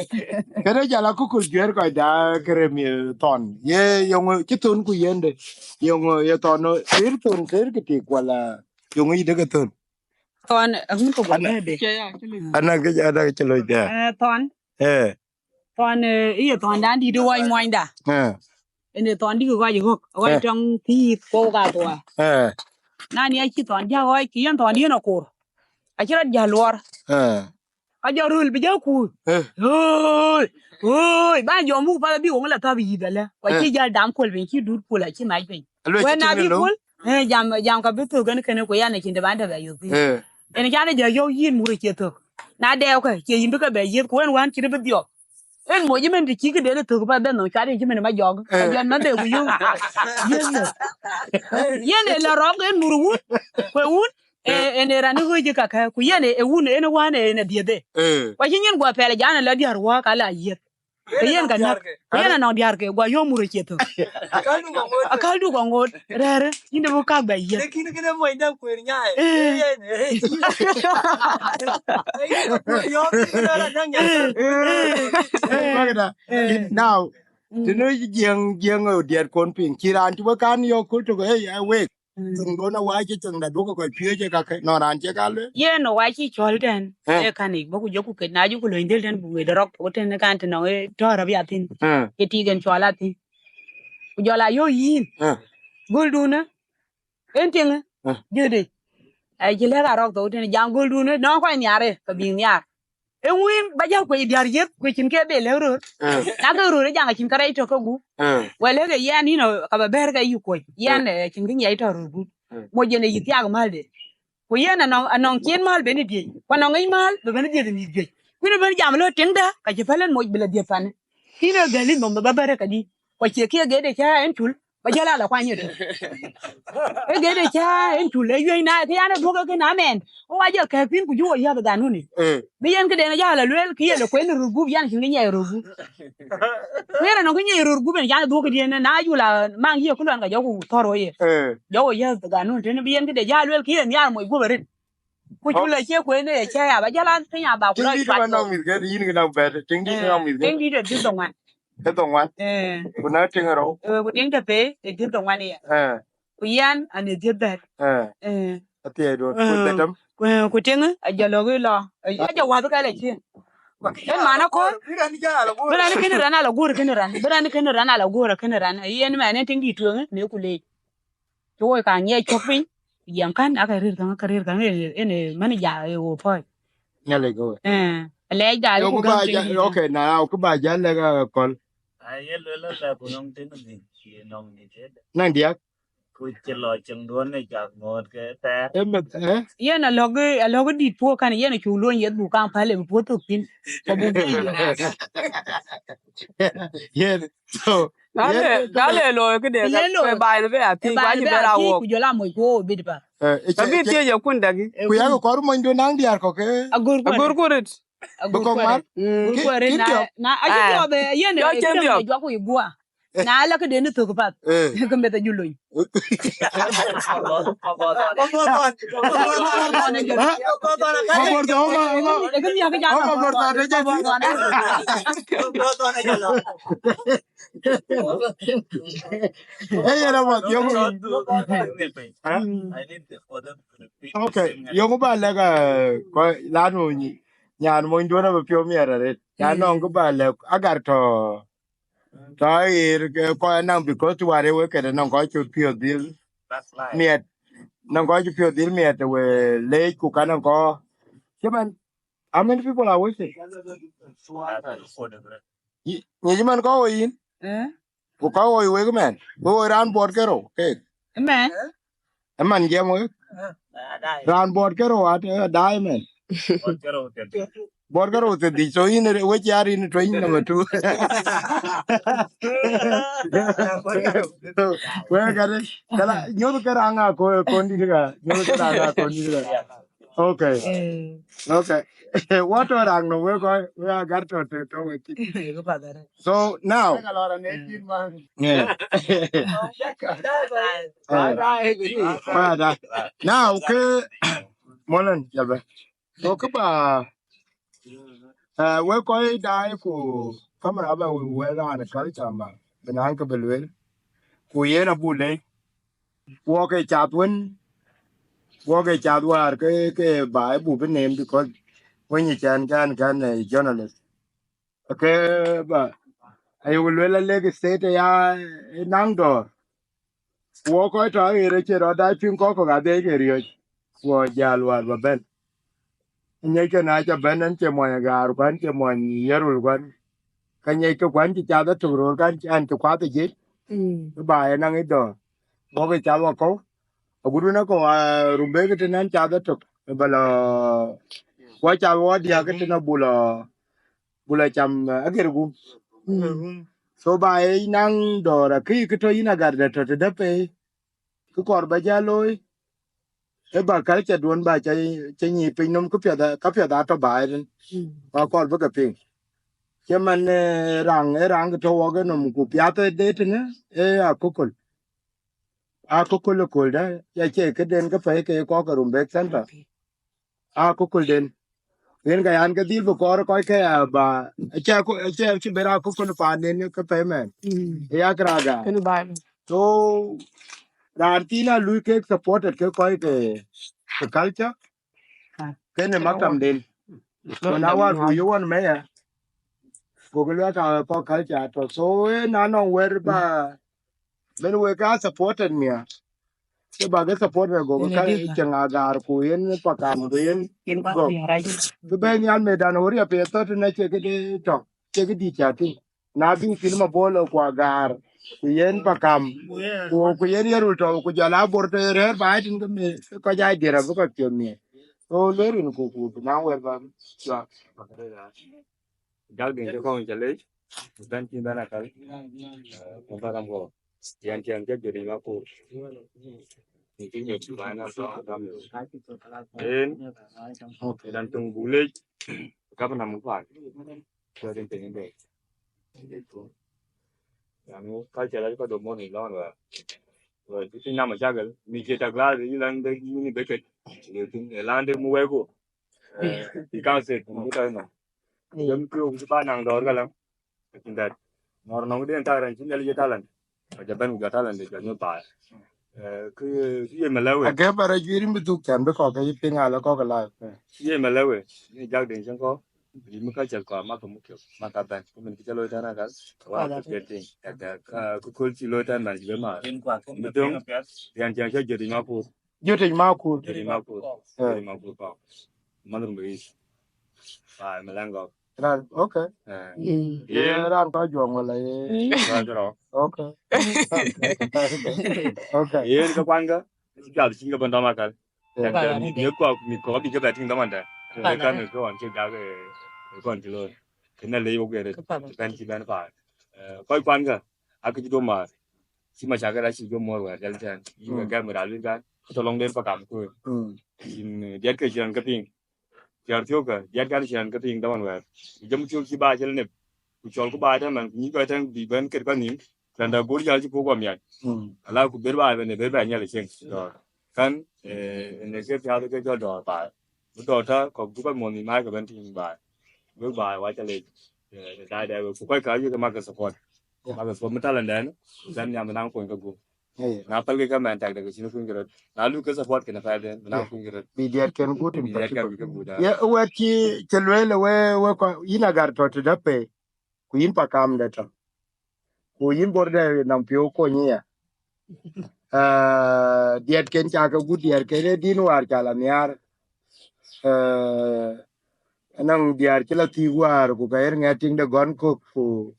Kënë jal akukul juɛ̈r kɔc da kërem ye thɔn. Ye yöŋ cï thon ku yende. Yöŋ ye thɔn no, thir thon, thir kë tik wala yöŋ yï dek thon. Thɔn, eh, ŋun ko bɛ̈ɛ̈de. Ana ke, ana ke cï loc dɛ. Eh, thɔn. Eh. Thɔn, eh, iye thɔn dan dït wɔny muɔnyda. Eh. Ene thɔn dï kɔc ɣɔ̈k, ɣɔc tɔŋ thiith ko ka thua. Eh. Na ni acï thɔn ja ɣɔc, kï yen thɔn dï yen akor. Acï rɔt ja luɔr. Eh. Ka jɔ röl bï jɔ kuur. Eh. Oi, oi, ba jɔ muk pa bï wong la thap yïth alë. Wa cï jal dam kuöl piny, cï dut kuöl acï mac piny. Wën na bï kuöl, eh, jam, jam ka bï thök kën kënë ku yan acïn të ban dɛ bɛ yök thïn. Eh. Ënë can ë jɔ yɔ̈k yïn mur ë cie thök. Na dɛɛukë, cie yïn bï ke bɛ yiëth, ku wën wään cïn bï dhiɔp. En moc ëmën të cï këden ë thök bä bɛ̈n nhom cuat ë cï mën ë ma jɔk. Eh. Ka jɔn mɛnhde ku yöŋ. Yöŋ. Yen ë la rɔm en mur wun, ku wun, eh, en ë raan ë ɣööc ë kakë, ku yen ë wun en ë wään en ë dhiëthë. Eh. Ku acï nyin guɔ pɛl ë jan ë la diäär wä ka la yiëth. Ke yen ka näk. Ku yen anɔŋ diäärke, guɔ yöm mur ë cie thök. Akäl du kɔŋ ŋoot. Akäl du kɔŋ ŋoot. Rɛ̈ɛ̈rë, yïn de bï kak bɛ yiëth. Lakin kënë mony dap kueer nyaai. Eh. Yen, eh. Yöm, yöm, yöm, yöm, yöm. Bagda. Eh. Now, mm, të nu jiëŋ, jiëŋ ë diɛt kon piŋ. Cï raan cï bï kan yɔ̈k kul tök, eh, eh, wek. Mm. Cieŋdun awäc cï cieŋda duɔ̈kkë kɔc piööc ë kakë, nɔn raan cï ka lueel. Yen awäc cï cɔl tɛ̈n, eh, ë kan yic, bä ku jɔku ket, na jɔku lööny dhël tɛ̈n, buk ŋic rɔk thok tɛ̈n, ë kan tënɔŋ ë tɔ̈ɔ̈r abï athïn. Eh. Ë tik en cɔl athïn. Ku jɔl a yöök yïn. Eh. Göldun ë, en tiŋ ë, eh, jöt ë. Acï lɛ̈k arɔk thok tɛ̈n, jam göldun ë, nɔŋ kɔc nhiaar ë, ke bï nhiaar. Eŋuin ba jal kuec diäär yiëth, kuec cïn ke be lëk röör. Eh. Na ke röör ë jaŋ acïn kärɛc tök ke gup. Eh. Wɛl lëk ë yɛn yïn, ka ba bɛ̈ɛ̈r ke yï kuöc. Yɛn, eh, cïn kë nyiɛc tɔ̈ röör gup. Eh. Moc yen ë yï thiak mäl de. Ku yen anɔŋ, anɔŋ cien mäl ben ë diëc. Ku anɔŋ ŋic mäl bï ben ë dhiëth ë mïth juëc. Ku yïn ben jam lɔ tiŋda, ka cï päl en moc bï la dhiëth panë. Kïn ë gɛ̈l yï nhom bï ba bɛ̈ɛ̈r ë kädï. Ku acie kë ye gede cä en cul. Ba jäl ala kuany ëtök. Ë gede cä en cul, ë yuëc na, kë yan ë dhuɔ̈k ë kën amɛn. Wo wa jɔ kɛ̈k thïn ku jɔ wo yäth ganuni. Eh. Bï yen këden jäl ala lueel, kë ye lɔ kueen röör gup, yan cïn kë nyiɛc röör gup. Ku yen anɔŋ kë nyiɛc röör gup, en can ë dhuɔ̈k këdiën, na jul a maŋ ye ku luɔn ka jɔ ku thɔ̈r wo ye. Eh. Jɔ wo yäth ganun tënë, bï yen këde jäl lueel, kë ye nhiaar moc gup arëët. Ku cul acie kueen ë cä ya, ba jäl an piny aba ku lɔ cuat. Tiŋdït ba nɔŋ mïth ke, yïn kë nɔŋ bɛ̈t, tiŋdït nɔŋ mïth ke. Tiŋdït ë dhiëth dhoŋuan. Ë dhoŋuan. Eh. Ku na tiŋ rou. Eh, ku tiŋ tɛ̈ pei, ë dhiëth dhoŋuan ya. Eh. Ku yɛn, an ë dhiëth bɛ̈t. Eh. Eh. Athiɛɛi duɔ̈n, ku dhetem. Ku, ku tiŋ, a jɔ lɔ̈k ë lɔ. A jɔ wäth kɛl acien. Ë man akɔ̈r. Bï raan kënë raan ala guɔ̈r kënë raan. Bï raan kënë raan ala guɔ̈r kënë raan. Yen man ë tiŋdït tueŋ, në ku leec. Cï woi ka ŋiɛc cök piny, jiɛm kän, ake rëër käŋ, ake rëër käŋ, en, en, en manager ë wo pɔ̈c. Nhialic ke we. Eh, Alɛɛc da, yo, ku ku gäm ba piny ja, dït. Okay, na, ku ba ja lɛ̈k, uh, Kɔl. Ai, ye luel la ku nɔŋ tïŋ dhïc, ye nɔŋ dït. Naŋ diäk. Ku cï lɔ cïŋ duɔ̈n ë cak ŋoot ke thɛɛr. Ë meth, eh? Yen alɔ̈k, alɔ̈k dït puɔ̈u kan, yen acuk luɔny yeth buk kaŋ päl, ë bï puɔ̈u thök thïn. Ku buk bɛ̈n. Yen, so, na yen le, na le looi këde, le ka, looi. Baai në bï a thiëc, baai ku acï bï bɛn a thiëc, wok. Ku jɔl a moc ku wok bït pa. Eh, ë ka cï, bï cï thiëc ë kun däk. Ku yak kɔɔr mony duɔ̈n naŋ diäär kɔ̈k, eh? Agör ku arët. Agör ku arët. Bï kɔ̈k mar. Mm. Kï, kï na, thiɔ̈k. Na, acï thiɔ̈k bë, yen, jɔ cïn thiɔ̈k. Juak ku yï guɔ. Na la këden ë thök path. Eh. Ke meth ajul lony. Ha? Mabor tɔ̈, ma, ma. Ë kë miäk jam. Oh, mabor tɔ̈, de jam. Eh, yen amat, yo. Ha? Okay, yo, ku ba lɛ̈k, uh, kɔc, lanu nyi, nyan mony duɔ̈n abï piɔ̈u miɛt arët. Nyan nɔŋ ku ba lɛ̈k, agar tɔ̈. Tɔ̈ ɣer ke kɔc anɔŋ, because të wär ë wek këde nɔŋ kɔc cï piɔ̈ɔ̈th dhil miɛt, nɔŋ kɔc cï piɔ̈ɔ̈th dhil miɛt, we leec ku ka nɔŋ kɔc. Cïmën, how many people are waiting? Yi-, nyic man kɔc woi yïn? Eh? Ku kɔc woi wek mɛn, we woi raan buɔt ke rou, kek. Mɛn? Ë man jiɛɛm wek. Raan buɔt ke rou at, eh, daai mɛn. Buɔt ke rou thiërdhïc, so yïn re-, wec ya rin tueny number two. Wek kade, kala, nyuɔ̈th ke raan ŋa ko-, kɔndït ka, nyuɔ̈th ke raan ŋa kɔndït ka. Okay. Eh. Okay. What are rang no we ko, we are got to, to, to we keep. Kë path arë. So now, yeah. Bye, bye. Bye, bye. Now, ke, Molen, jabe. So, ke ba, eh, we ko dai ku kamera ba we, we ran culture ma, benan ke belwel. Ku yen abule. Wok ë cath wën, wok ë cath wäär ke, ke ba ë buk bï neem, because wën yï cɛn kɛn, kɛn, eh, journalist. Ke ba, aye ku luel a Lake State ya, eh, naŋ dɔ̈ɔ̈r. Wok kɔc tɔ̈ aɣeer acie rɔt dac piŋ kɔ̈k kɔ̈k adhiɛc ke riɔ̈c. Wok jäl wäär ba bɛ̈n. Nyiɛckë na ca bɛ̈n, ɛn cie mony Agaar, ku ɛn cie mony Yirol, ku ɛn, ka nyiɛckë, ku ɛn cï cath ëtök röör, ka ɛn cï kuath ë jiëc. Mm. Ba ë naŋ ë dɔ̈ɔ̈r. Wok ë cath wakɔ̈u. Agut wën akɔ̈u, ah, Rumbek tën ɛn cath ëtök. Ba lɔ, ku acath wɔ diäk tën abuk lɔ, buk lɔ cam, eh, ager gum. Mm. So ba ë naŋ dɔ̈ɔ̈r, akï kë tɔ̈ yïn Agaar dɛ tɔ̈ tëdë pei. Kë kɔɔr ba jal looi, ë ba culture duɔ̈n ba ca, ca nyic piny nɔm, kë piɛth a, ka piɛth a tɔ̈ baai tën. Mm. Ba kɔɔr bï ke piŋ. Cïmën, eh, raŋ, ë raŋ kë tɔ̈ wok ë nɔm ku piath ë de tënë, ë akököl. Akököl ë köldä, ya cie këden ke pɛ̈i ke kɔ̈k ke Rumbek Center. Akökölden. Yen ka yan ke dhil bï kɔɔr kɔc ke ya ba, acie akö-, acie, acie ber akököl paanden ke pɛ̈i mɛn. Mm. Ë yak raga. Kënë baai. So, raan thïn a lui kek supported ke kɔc ke, ke culture. Ah. Kënë maktamden. Ku na wäär ku yï wän meya, gokï luɛk ka kɔc culture tɔ̈. So, ë na nɔŋ wɛ̈t ba, ben wek ka supported mia. Ke ba ke supported, gokï ka cieŋ Agaar ku yen Pakam ku yen gok. Kë bɛ̈n nhial medan ɣöt ya piɛth thɔ̈t tën acie këde tɔ̈, cie këdït ca tïŋ. Na bï thïn Mabor ku Agaar, ku yen Pakam, ku, ku yen Yirol tɔ̈, ku jɔl a Bor tɔ̈ rɛ̈ɛ̈r baai tën ke mi, kɔc aa diɛɛr abï kɔc piɔ̈th miɛt. So, lueel rin ku, ku, ku na wɛ̈t ba, cua. Jal gɛn cï kɔŋ cä lec, bɛ̈n cï bɛ̈n akäl, eh, ku bä ram kɔ̈u. Yɛn tiɛŋ cä jɔt yic Makur. Ni cï nyuc bä na tɔŋ ram. En, dan tuŋ buk lec, gabna muk paak. Cä rin piny bɛ. Yan ka cä lɛc ka dom mɔn in lɔn wɛ. Wɛ cï piny na macakël, mi cï tak la, yï lan de, yï ni beket. Yï tin, ë lan de mu wɛ̈ku. Eh, yï kan set, mu tak nɔ. Jam kë wok cï ba naŋ dɔ̈ɔ̈r ka läŋ. That. Ŋɔr nɔŋ den tak rɛn cï Nhialic ye talent. Ka jɔ bɛ̈n ku jɔ talent de jɔ nyuɔ̈th baai. Eh, kë, kë ye mɛlɛ we. Ake ba rɔ juiir in bï dhuk cän bï kɔ̈k ke yï piŋ alɔ kɔ̈k live. Eh, kë ye mɛlɛ we. Ni jak den cïn kɔ̈k. Ri mi ka cɛl kɔ̈k amak ke muk cök. Mak ka bɛ̈n. Ku min kï cä looi tɛ̈n akäl. Wa ku piɛt piny. Ɛkɛ, ka, ku köl cï looi tɛ̈n man cï bï maar. Bï döŋ. Riɛn cïn cä jɔt yic Makur. Jɔt yic Makur. Jɔt yic Makur. Eh. Jɔt yic Makur kɔ̈k. Madhur bï yic. Ba me lan gok. Ran, okay. Eh. Mm. Ye ran ka juang wala ye. Ka jero. Okay. Okay. Ye ka kwan ga. Ka cin ka ban dama kal. Ye ko mi ko bi ka batin dama da. Ka kan ko an ke ga ke kon ti lo. Kena le yo gere. Ban ti ban pa. Eh, ko kwan ga. Ak ji do ma. Si ma cha ga si jo mor wa jal jan. Yi ga ga mura lu ga. To long den pa kam ko. Mm. In diat ke jiran ka ping. Tiar thioka, diat kan cian ka piny daman wɛɛr. Ku jam thiok ci ba cï lë nep. Ku cɔl ku ba tɛ̈n man, ku nyuc kɔc tɛ̈n bï bɛ̈n ket kɔc nïm. Tɛ̈nda goor jäl cï puɔ̈k guɔ miac. Ala ku ber ba bɛ̈n ë ber ba nhial ë cieŋ. Dɔɔr. Kan, eh, ënë ke piath ke jɔl dɔɔr baai. Bï dɔɔr tɔ̈, kɔ̈k bï kɔc muɔ̈th nïm ai ke bɛ̈n tïŋ baai. Wek baai wa ca lec. Eh, daai daai wek. Ku kɔc ka yek mak ke support. Mak ke support mi talent dɛn. Kan nhiam bï naŋ kony ke gup. Ëë. Na pälkï ke mɛn tɛ̈k dek cïn kuny kë röt. Na luk ke support kënë pɛ̈i den, bï na kuny kë röt. Bï diɛt kën gut in particular. Bï diɛt kën gut, ah. Ye wɛ̈t cï, cï lueel we, we kɔ, yïn agar tɔ̈ tëdë pei, ku yïn pa kam de tɔ̈. Ku yïn bor de nɔm piɔ̈u kony ya. Ah, diɛt kën ca ke gut diɛt kën ë din wäär ca la nhiaar. Ah, anɔŋ diäär cï la thiik wäär, ku ka ɣer ŋɛt tiŋ de gɔn kök, ku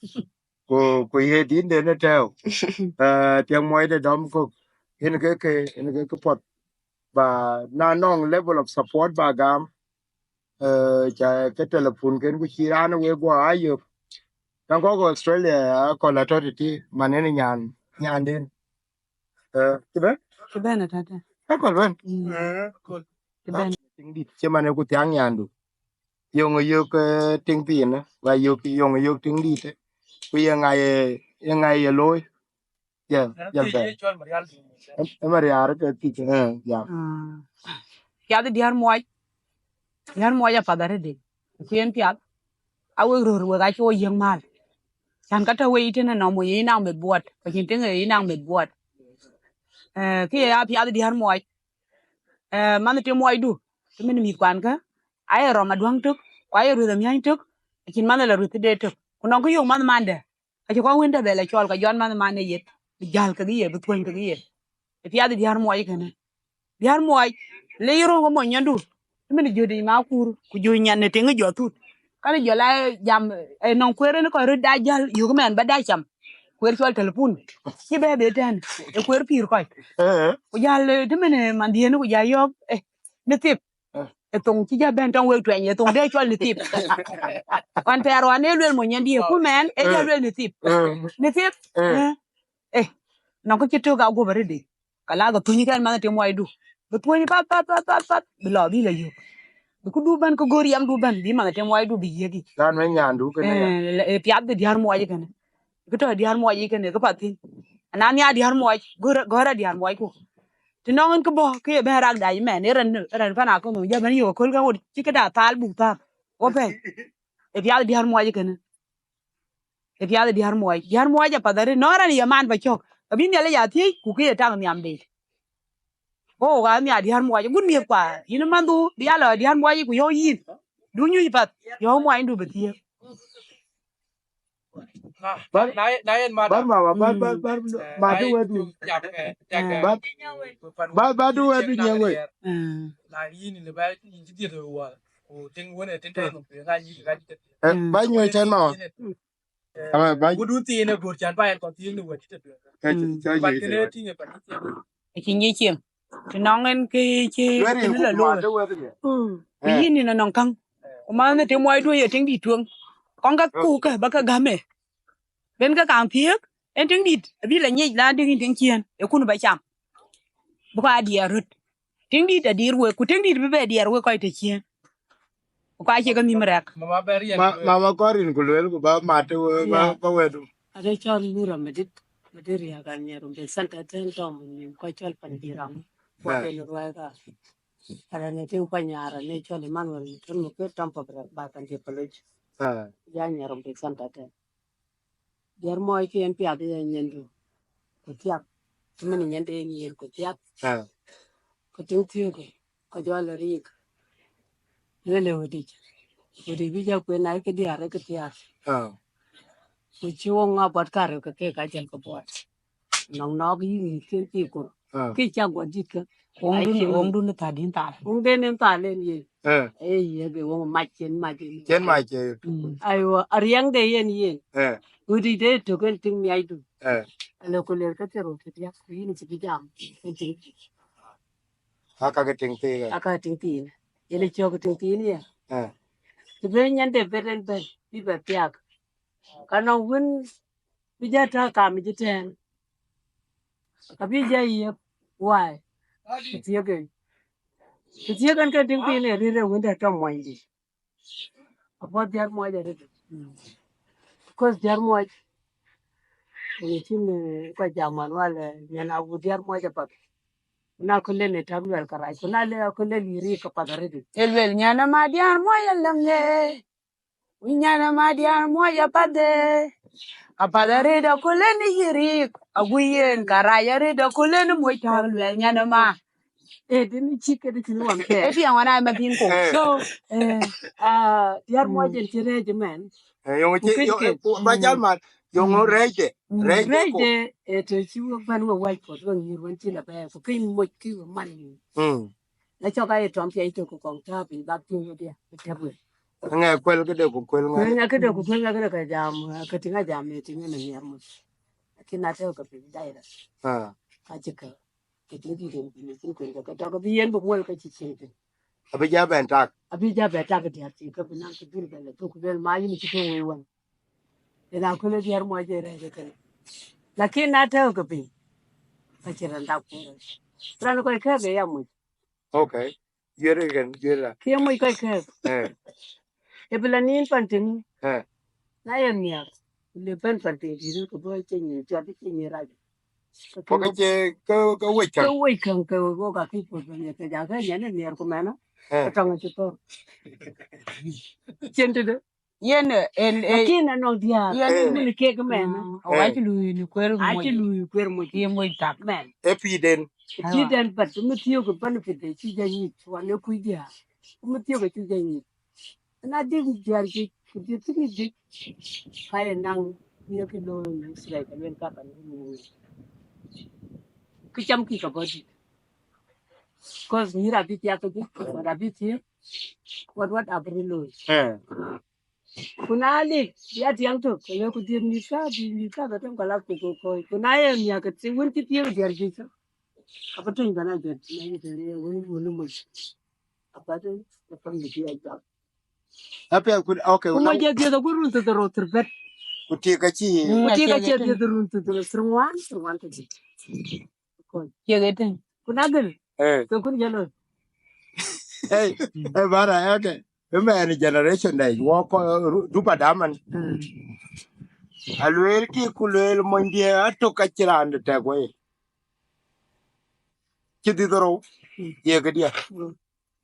ku, ku ye din den ë tɛ̈ɛ̈u. Eh, tiɛŋ muɔc de dɔm kök, yen ke, ke, yen ke, ke puɔth. Ba na nɔŋ level of support ba gam, eh, ca ke telephone ken ku cï raan we guɔ a yök. Taŋ kɔk Australia, akɔl atɔ̈ tëtï, man yen nyan, nyan den. Eh, cï bɛ̈n? Cï bɛ̈n atɔ̈ tɛ̈n. Akɔl bɛ̈n? Mm. Eh, akɔl. Cï bɛ̈n. Tiŋ dït, cï man ë ku thiaŋ nyandu. Yöŋ yök, eh, tiŋ thiinë, ba yök, yöŋ yök tiŋ dït, eh. Ku ye ŋa ye, ye ŋa ye looi? Ya, ya bɛ̈n. Ë, ë Marial ke thic, eh, ya. Ah. Piath diäär muɔc. Diäär muɔc apath arëëdï. Ku yen piath. A wek röör wek acï wo yiëk mal. Cän ka tɔ̈ wei tënë nɔm wei yïn naŋ meth buɔt. Ka cïn tiŋ yïn naŋ meth buɔt. Eh, kë ye apiath diäär muɔc. Eh, manh tim muɔcdu, të min mïth kuan kä, aye rɔm aduäŋ tök, ku aye rueth amiäny tök, acïn manh la rueth tëde tök. Ku nɔŋ kë yök manh mandë, acï kɔn wëndë bɛ la cɔl, ka jɔt manh man ë yeth, bï jäl kekë ye, bï thuɔ̈ny kekë ye. Ë piath diäär muɔc kënë. Diäär muɔc, le yï röŋ ke mony nyandu, të min jɔt ma kur, ku jɔt nyan në tiŋ jɔt thut. Kan jɔl a jam, eh, nɔŋ kueer en kɔc röt da jäl, yök mɛn ba da cam. Kueer cɔl telepun. Cï bɛ bɛ tɛ̈n, ë kueer pïïr kɔc. Eh. Ku jäl, eh, të min, eh, mandiën, ku jäl yɔ̈ɔ̈k, eh, në thip. Eh. Ë thoŋ cï jɔ bɛ̈n tɔŋ wek tuɛny, ë thoŋ de cɔl në thip. Ɣɔn thɛɛr ɣɔn ë luel mony nyan dië, ku mɛn, ë jɔ luel në thip. Eh. Në thip. Eh. Eh. Eh. Nɔŋ kë cï tök aguɔp arëëdï. Ka la ke thuny kɛn manh tim muɔcdu. Bï thuɔ̈ny path, path, path, path, path, bï lɔ, bï la yök. Bï këdu bɛ̈n, kë gör yamdu bɛ̈n, bï manh tim muɔcdu bï yiëk yic. Raan wën nyandu kënë ya. Eh, le, eh, piath de diäär muɔc kënë. Kë tɔ̈ diäär muɔc kënë, kë path thïn. Ana nhiaar diäär muɔc, gör, gör a diäär muɔc ku. Të nɔŋ en kë bɔ̈, kë ye bɛ̈n rak dac mɛn, ë rɛn, rɛn pan akɔ̈u, jɔ bɛ̈n yök aköl ke ɣöt, cï këda thal buk thar. Wo pɛ̈i. Ë piath diäär muɔc kënë. Ë piath diäär muɔc. Diäär muɔc apath arëët, nɔn rɛn ye man ba cök. Abï Nhialic ya thiëëc, ku kë ye tak nhiam de. Wo, wo ka nhiaar diäär muɔc, gut miëth kua. Yïn manhdu, bï ya lɔ diäär muɔc, ku yɔ̈ɔ̈k yïn. Du nyuc path, yɔ̈ɔ̈k muɔcdu bï thiëëk. Bar, na, na yen madam. Bar mama, bar, bar, bar, mm, eh, ma na du yen wedu. Bar, bar, bar du wedu nyeng we. Mm. Na yin ni ba yin ti diet wa. Ko ting wene ting tan no pe na yi ga ti. Eh, mm, ba nyuɔ̈c tɛ̈n mama. Yin, eh, ama ba. Gudu ti ne gor chan ba en ko ti ne we ti te. Ka ti, mm, ka ba yi kene ti. Ti ne pa ti. Ë cï nyic cieŋ, të nɔŋ en kë cï, luel rin kënë ku la ku looi. Ma të wɛ̈th ye. Mm. Ku, eh, yïn nïn anɔŋ käŋ. Ku man në tim muɔcdu ye tiŋ dït tueŋ. Kɔŋ ka, eh, ku kë ba ke gäm ë. Ben ke kaŋ thiëëk, en tiŋ dït, abï la nyic la dïk yïn tiŋ ciëën, ë kun ba cam. Bï kɔc aa diɛɛr röt. Tiŋ dït adiɛɛr wek, ku tiŋ dït bï bɛ diɛɛr wek kɔc të ciëën. Ku ka cie ke nhïm rɛk. Mama bɛ riɛl. Ma, mama kɔɔr rin ku luel ku ba mat të we, ba, yeah, ba wedu. Ade cɔl Lura Madit, Madit Riak Anyer, Rumbek Center, tɛ̈n tɔŋ nïm kɔc cɔl Pandiram. Ku, yeah, ben ruai ka. Ada ne tiŋ Panyara ne cɔl Emmanuel, tun mu ke tɔŋ pa bra, ba Pandir Palej. Ah. Ya Anyer, Rumbek Center tɛ̈n. Diɛɛr muɔc ke yen piath ye nyandu ku thiak. Cïmën nyande yen yen ku thiak. Ah. Ku tiŋ thiökë, ku jɔl ë riik. Luel ë wëdic. Wëdic bï jɔ kuen na ke diäär ke thiak. Ah. Ku cï wok ŋa buɔt karë ke ke ka jël ke buɔt. Nɔŋ nɔɔk yï mïthken cï kur. Ah. Kë cak guɔ dït kë. Wöŋdun, wöŋdun ë thadïn thal. Wöŋden en thal en yen. Eh. Ee, ye ke wöŋ mac cien mac en. Cien mac, eh. Mm. Aywa, ariɛŋde yen yen. Eh. Wëdï de tök en tiŋ miacdu. Eh. Alë ku ler ke thiërou thiërdiäk, ku yïn cï bï jam. En tiŋ. Aka ke tiŋ thiin. Aka tiŋ thiin. Yen ë cök tiŋ thiin ya. Eh. Të bï nyande bɛ̈t en bɛ̈n, bï bɛ thiak. Ka nɔŋ wën bï jɔ tääu kam ë jëtɛ̈ɛ̈n. Abï jɔ yiëk wai. Të thiëk en. Të thiëk en ke tiŋ thiin ë rëër ë wënde tɔ̈ muɔnyde. Apuɔth diäär muɔc arëët. Because diäär muɔc, ë cïn, eh, kɔc jam wan wal, eh, nyan awu diäär muɔc apath. Na ku len ë täk luɛl kärac, ku na le ku len yï riik apath arëët. Ye luel, nyan ama diäär muɔc alëŋ ë. Ku nyan ama diäär muɔc apath ë. Apath arëët ku len yï riik, agu yen kärac arëët ku len muɔc täk luɛl nyan ama. Eh, dini cï këdï cïn wan kɛ. Ë piɛŋ wan ai mathin ko. Eh. So, eh, ah, diäär muɔc en cï rɛɛc ëmɛn. Eh, yöŋ cï, yöŋ, eh, ba jal mat, yöŋ rɛɛcde, rɛɛcde ko. Rɛɛcde, eh, të cï wek bän we wac puɔth, we nyïïr wën cï la bɛ̈ɛ̈i, ku këc moc kï we man. Mm. Na cɔk aye tɔm piɛc tök ku kɔŋ tääu piny bak piŋ wedhie, ku tɛ̈p we. Ŋɛ kuel këde ku kuel ŋɛ. Kuel ŋɛ këde ku kuel ŋɛ këde ka jam, eh, ka tïŋ a jam, eh, tïŋ en nhiɛɛr moc. Lakin na tɛ̈ɛ̈u ke piny direct. Ah. Ka cï kë. Ke cïn dït en bï cïn kuën ke ke tɔ̈ ke bï yen bï muɔl ke cï cieŋ thïn. Abï ja bɛn tak. Abï ja bɛn tak diäär cï ke bï naŋ cï dhil bɛn la thuk ku luel ma yïn cï tɔ̈ wei wën. Yen aköl ë diäär muɔc ë rɛɛc ë kënë. Lakin na tɛ̈ɛ̈u ke piny, ka cï raan dak kuɔɔr. Raan kɔc kɛ̈ɛ̈k ë ya moc. Okay. Juëër ë kën, juëër raan. Kë ye moc kɔc kɛ̈ɛ̈k. Eh. Ë bï la nin pan tïŋ. Eh. Na ye nhiäk, le bɛ̈n pan tïŋ dït, ku bɔ̈ cï nyin cɔt, cï nyin rac. Ku ke cie, ke, ke wec käŋ. Ke wec käŋ, ke wok akï puɔ̈th bɛ̈n ye ke ja ke nyan ë nhiɛɛr ku mɛn, eh, ke tɔŋ acï thɔ̈r. Cïn tëde. Yen, eh, en, eh, lakin anɔŋ diäär, yen, eh, ë min kek mɛn. Mm, eh, acï lui në kueer moc. Acï lui kueer moc. Ye moc tak. Mɛn. Ë pïïrden. Pïïrden, but më thiëëk ë benefit de cï jɔ nyic, wan ë kuc diäär. Më thiëëk ë cï jɔ nyic. Na dïk diäär juëc, ku dïk thïn juëc, ka ye naŋ ye kë looi në Israel, ka luel ka ka looi. Kë cam kï ka bɔ̈ dït. Cause nyïïr abï thiak kedhie, wät abï thiëëk, wät wät abï röt looi. Eh. Ku na lik, ya tiɛŋ tök, ke le ku dhiëth mïth ka, bï mïth ka ke tem ka lak ku kɔ̈ɔ̈c. Ku na ye miäk ke wën cï thiëëk diäär juëc, ka bï tony bɛ̈n a juëc, na ye të le wën wun ë moc. Apath ë, ë pam dït ya jam. Apiɛth ku, okay, ku moc ë dhiëth agut run thiërdhorou thiërbɛ̈t. Ku tik ka cï. Mm, ku tik ka cï dhiëth run thiërdhorou thiërŋuan, thiërŋuan ke cï. Kɔc. Ciek ëtën. Ku na gël. Eh. Ke kun jalo. Hey, eh, bara, okay. Ëmɛn generation dai, wɔ kɔ, ru-, dupa daman. Mm. Aluel ki ku luel mony diɛ atok ka cï raan de tɛk wei. Cï dhith rou, mm, ye këdiɛ. Mm.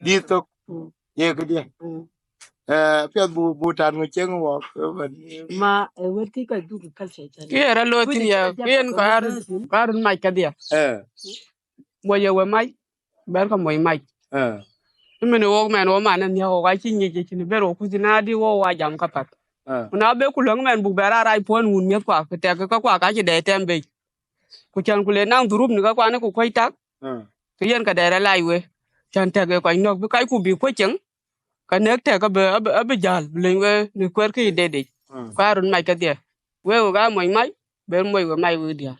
Dhith thok, mm, ye këdiɛ. Mm. Eh, piɛth bu, bu tan ŋö cieŋ wɔ, eh, man. Ma, eh, wet ki ka duk culture chan. Ki era lo tin ya, ki en ka ar, ka arun mac kadhia. Eh. Moc ye we mac, bɛr ka moc mac. Eh. Ëmën wok mɛn wo man nhiak wok acï nyic cïn ber wo kuc na di wo wa jam ka path. Eh. Ku na be ku löŋ mɛn buk bɛr arac puɔn wun miɛth kua, ku tɛk ka kua ka cï dɛ tɛm bei. Ku cän ku le naŋ dhurup ni ka kuan ku kuɔc tak. Eh. Ke yen ka dɛ rɛ lac we. Cän tɛk e kɔc nɔ̈k bï kac ku bï kuɔc cieŋ. Ka nek tɛk abï, abï, abï jäl, bï leny we në kuɛɛr kë ye deet yic. Mm. Ku arun mac kedhie. Wek, wek aa moc mac, ber moc we mac wek diäär.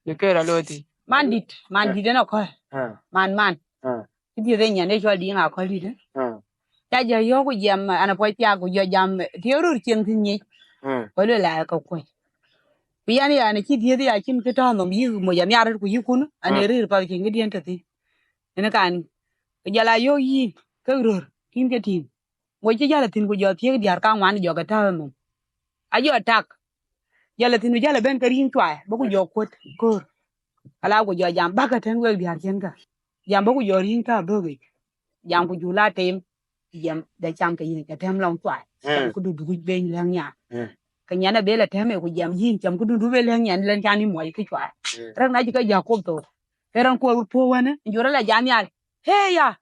Në kë rɔt looi thïn. Man dït, man dït en akɔ̈l. Ah. Man, man. Ah. Cï dhiëth ë nyan ë cɔl Diŋ akɔ̈l dït. Ah. Ca jɔ yɔ̈ɔ̈k ku jiɛm, an, apuɔc thiaak ku jɔ jam, thiëëk röör cieŋ thïn nyic. Ah. Ku luel aa ka kuɔc. Ku yɛn, yɛn acï dhiëth ya cïn kë tɔ̈ nhom yïk moc anhiar röt ku yïk kun, an, ee rëër path cïn këdiɛ̈n tɔ̈ thïn. Ënë kan, ku jɔl a yöök yïn, kek röör, kïn ke tïŋ. Moc cï jäl ë thïn ku jɔ thiëëk diäär kaŋuan jɔ ke tääu ë nhom. Ajɔ tak, jäl ë thïn ku jäl ë bɛ̈n ke riŋ cuai, bä ku jɔ kuöt köör. Ala ku jɔ jam bäk ëtɛ̈n wek diäär ciëŋkä. Jam bä ku jɔ riŋ tääu bök yic. Jam ku jɔl a tem, jam de cam ke yïn ca tɛ̈m lɔŋ cuai. Eh. Cam ku du dukuc beny lɛ̈ŋ nyan. Eh. Ke nyan abël a tɛ̈m ë ku jam yïn cam ku du du bë lɛ̈ŋ nyan lɛ̈ŋ can yï muɔc kë cuai. Eh. Rɛ̈k na cï ke Jakop thou. Ke raan kuɔɔr puɔ̈u wënë, jɔl ala jam nhial. Hey ya,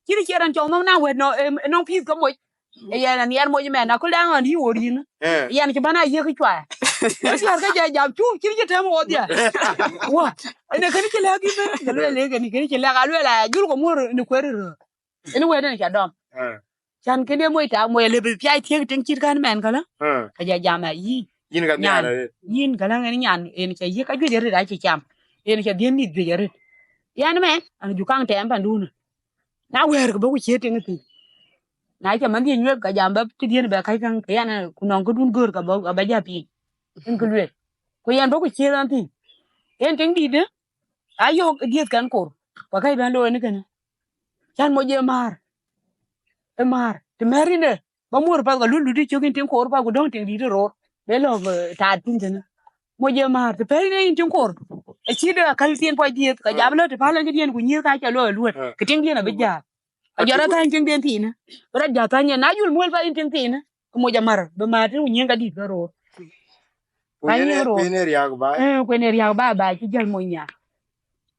cïn cie raan cɔk nhom na wɛ̈t nɔ, em, nɔŋ pïïth ke moc. Ee yɛn anhiɛɛr moc mɛn, aköl daŋ ɣɔn yï wor yïn. Eh. Yɛn cï bän a yiëk cuai. Cuai ke jɔ jam cu, cïn cï tɛ̈m ɣodhia. Wä. Ënë kënë cï lɛ̈k yï bɛ̈n, ka lueel ë kënë, kënë cï lɛ̈k, alueel a jul ku muɔ̈r në kueer röör. Ënë wɛ̈t ënë ca dɔm. Can kënë moc tak, moc alëu bï piac thiëk tiŋ cït kän mɛn këlä. Ka ja jam a yïn. Yïn ka nyan, nhiaar arëët. Yïn këlä ënë nyan, ënë ca yiëk ajuëc arëët acï cam. Ënë ca dhiën nïth juëc arëët. Yɛn mɛn, an ju kaŋ tɛɛm pandun. Na wɛ̈ɛ̈r kë bä ku ciëët tiŋ thïn. Na ca manhdiɛ̈ nyuɛth, ka jam bä tëdiɛ̈n bɛ kac käŋ, ke yɛn, ku nɔŋ këdun göör ka bä, ka bä ja piŋ. Ënë kë lueel. Ku yɛn bä ku ciëët ɣɛn thïn. Yen tiŋ dïïtë, ayök dhiëth kɛn kor, ku akëc bɛ̈n looi në kënë. Can moc ë määr. Ë määr. Të mɛ̈r yïn ë, bä muɔ̈r path, ka lul lut ë cök yïn tiŋ kor path, ku dɔ̈ŋ tiŋ dïït ë roor. Bë lɔ, eh, taat thïn tënë. Moc ë määr, të pɛ̈r yïn ë yïn tiŋ kor. Acït akäl thiin puɔc dhiëth, ka jam lɔ të päl ɣɛn këdiɛ̈n ku nyïïr ka ca lɔ ë luöt. Ke tiŋdiɛ̈n abï jäl. Ka jɔt athäny tiŋden thiinë. Bï rɔt jɔ athäny yen, na jul muɔ̈l path yïn tiŋ thiinë. Ke moc amär, bï määr tënë ku nyïïr ka dït bï roor. Ku yen ë, ku yen ë riääk baai. Eh, ku yen ë riääk baai, baai cï jäl moc nhial.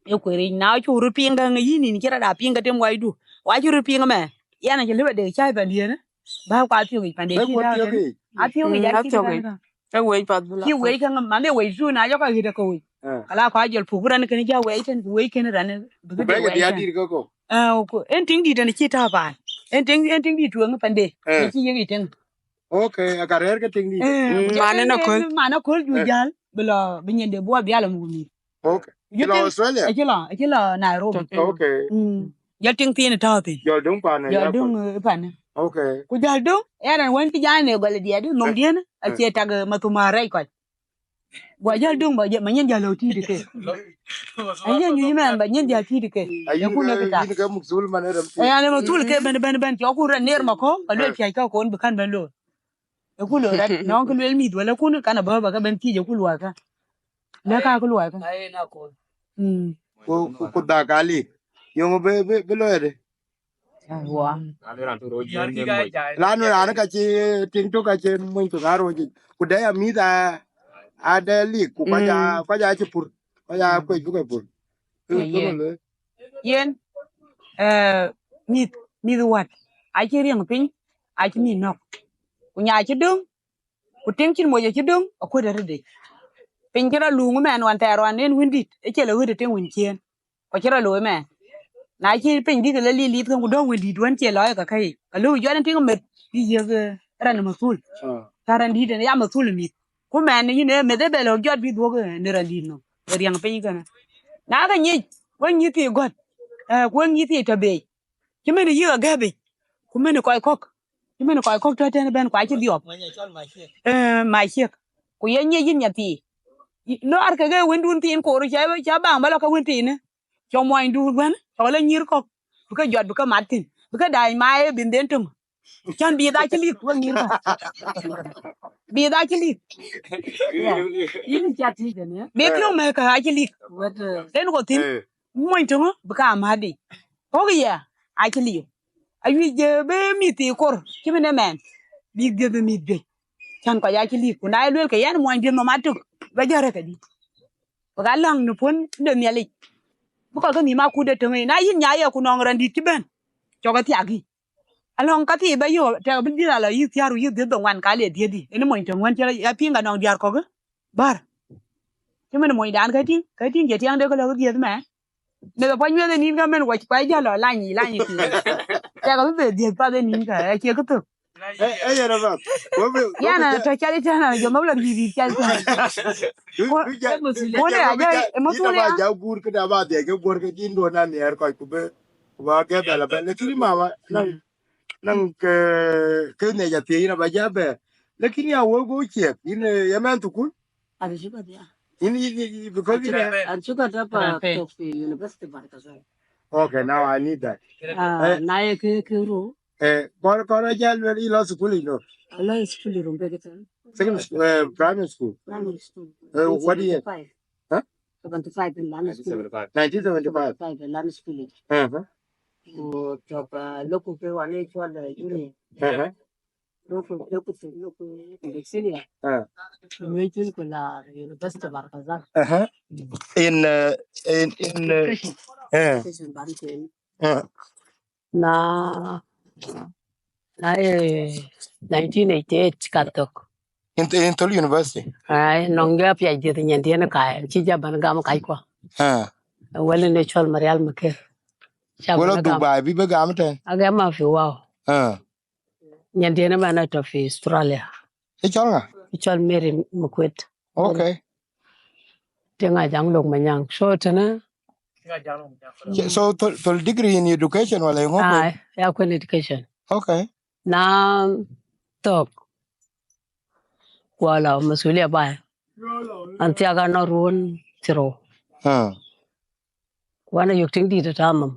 Ë kueer yic, na cuk röt piŋ käŋ yïn, yïn cï rɔt a piŋ ke tem waydu. Wa cï röt piŋ ëmɛn. Yɛn acï lëu adek cäi pandiɛ̈n. Bä ku athiök yic pande cï tääu tënë. Athiök yic, athiök yic. Ke wec path bï la. Cï wec käŋ, man de wec tu na jɔ ka ɣet ë ke wec. Kala kɔc jɔl puk bï rɛn kënë ja wec tën, ku wec kënë rɛn bï ke de wec tën. Bɛ̈ɛ̈i ke diaat dït ke kɔ̈u. Eh, ku en tiŋ dït en cï tääu paan. En tiŋ, en tiŋ dït tueŋ pande. Eh. Cï yek yic tiŋ. Okay, aka rɛ̈ɛ̈r ke tiŋ dït. Eh, mm, man en aköl. Man aköl ju jäl, bï lɔ, bï nyin de buɔɔth bial amuk mïth. Okay. Cï lɔ Australia? Acï lɔ, acï lɔ Nairobi. Okay. Mm. Jɔl tiŋ thiin tääu thïn. Jɔl döŋ paan. Jɔl döŋ, eh, paan. Okay. Ku jɔl döŋ, ɛn an wën cï jai në gɔl diɛt, nhom diɛn, acie tak, eh, mathuma rɛc kɔc. Gua jal döŋ ba, ma nyin jal lɔ tït ke. Anyin nyuc mɛn ba nyin jal tït ke. Ayin ke, ayin ke muksul man ram tït. Ayan muksul ke ben, ben, ben, cɔk ku ran ner ma kɔ̈u, ka luel piac ka kon bi kan ben looi. E ku looi rat, nɔŋ ku luel mïth wala kun kan abä ba ka ben tït e ku luɔi ka. Lɛ ka ku luɔi ka. Mm. Ku, ku, ku dhak alik. Yöŋ bï, bï, bï looi de. Aiwa. Lanu raan ka cï tiŋ tök ka cï mony tök aa roc yic. Ku dɛ̈ ya mïth aa, aa dɛ̈ lik, ku kɔc aa, kɔc aa cï pur. Kɔc aa kuec bï kɔc pur. Kë, kë yen. Yen, eh, mïth, mïth wät, acï riɛŋ piny, acï mïth nɔ̈k. Ku nya cï döŋ, ku tiŋ cïn moc acï döŋ, akuöt arëëdë. Piny cï rɔt luuŋ ëmɛn ɣɔn thɛɛr ɣɔn en wëndït, ë cï lɔ ɣöt ë tiŋ wën ciëën. Ku cï rɔt looi mɛn. Na cï piny dït lɔ lil lith kën ku dɔ̈ŋ wëndït wën cie lɔ ë ka kɛ̈i, ka lëu jɔt en tiŋ meth bï yiëk, eh, raan ë mathul. Ka raan dït en ya mathul ë mïth. Ku mɛn yïn ë meth ë bɛ lɔ jɔt bï dhuɔ̈k, eh, në raan dït nɔm. Ë riɛŋ piny kënë. Na ka nyic, wek nyïth thii gɔ̈t, eh, ku wek nyïth thii tɔ beec. Cï mën yïk agɛ̈p yic, ku mën kɔc kɔ̈k, cï mën kɔc kɔ̈k tɔ̈ tën ëbɛ̈n ku acï dhiɔp. Eh, maciek. Ku ye nyic yïn nyathii. Luaar keke wëndun thiin koor ca, ca baŋ ba lɔ ke wën thiinë. Cɔ muɔnydu wën, cɔ lɔ nyïïr kɔ̈k. Bï ke jɔt, bï ke mat thïn. Bï ke daai ma ee bin dhën töŋ. Cän bï dha cï lik, wek nyïïr kɔ̈k. Bï dha cï lik. Yïn cat thiëc tënë. Bï piɔ̈u mɛ̈k ka acï lik. Wët, eh. Len ko thïn. Eh. Mony töŋö bï ka mädï. Kɔ̈k ya, acï liu. Ayuc, eh, bï mïth thii kor, cï bï në mɛn. Bïk dhiëth bï mïth juëc. Cän kɔc acï lik. Ku na ye luel ke yɛn muɔny dhiëth nɔm atök, bä jɔt rɛ̈k kedï. Bï ka läŋ në puɔ̈n de Nhialic. Bï kɔc ke nhïïm akut de töŋ yic. Na yïn nya ye ku nɔŋ raan dït cï bɛ̈n, cɔk ë thiak yï. Alɔŋ ka thii bä yök, tɛ̈k bï dhiëth alɔ yï thiäär ku yï dhiëth dhoŋuan ka le dhiëth yï. Ënë mony töŋ wën cï ya piŋ ka nɔŋ diäär kɔ̈k ë bär. Cï mën monydan ke tïŋ, ke tïŋ cï tiɛŋde ke lɔ ke dhiëth mɛ. Meth apuɔc nyuɛth ë nïn ka mën wɔ kuai jäl lɔ lany yic, lany yic thii. Tɛ̈k abï be dhiëth path ë nïn ka, acie kë thök. Eh, eh, yen apath. Wɔ bï, wɔ bï yan, ja- tɔ cal tɛ̈n, jɔ mɔk lɔ rïïr rïïr cal tɛ̈n. Du, du ja- Wɔ ne aja, ë mɔthul ya. Ja guur këda ba dhiɛc ke guɔ̈r ke din duɔ̈n na nhiɛɛr kɔc ku bï, ku ba ke bɛ̈l abɛ̈l. Lakini mama, naŋ, naŋ ke, ke ne ja thiëëc na ba ja bɛ̈ɛ̈r. Lakini ya wɔ go ciɛk, yïn, eh, ya mɛn thukul? An cuka dia. Yïn, yïn, yïn, because yïn, an cuka dia pa tok fi University Barkazal. Okay, now I need that. Ah, eh, na ye ke, ke ru. Eh, kɔn, kɔn a jal wel ilo school ino? Alo school rum be kita. Second school, eh, primary school. Primary school. Eh, what year? Seventy-five. Huh? Seventy-five in London school. Nineteen seventy-five. Seventy-five in London school. Uh-huh. Ku top, uh, loku ke wane chwa da juni. Uh-huh. Loku, loku, loku, senior. Uh. Ku me chun ku la University Barkazal. Uh-huh. In, uh, in, in, uh, education. Uh. Education ban chen. Uh. Na, na, eh, nineteen eighty-eight ka thök. In, in Thol University? Ai, nɔŋ jɔ piac dhiëth nyin diɛn ka, cï jɔ bɛ̈n gam kackua. Ah. Wël në cɔl Marial Makër. Ca bï la dhuk gam baai bï bï gam tɛ̈n. Agam ma fi wau. Ah. Nyandiɛ̈n ëmɛn atɔ̈ fi Australia. Ë cɔl ŋa? Ë cɔl Mary Makuet. Okay. Tiŋ Ajaŋ Lok Manyaŋ. So tënë. So thol, thol degree in education wala ŋö? Ai, ya kuën education. Okay. Na thök. Wala masulia baai. An thiak anɔŋ ruɔ̈n thiërrou. Ah. Ku an ayök tiŋ dït ë tääu nhom,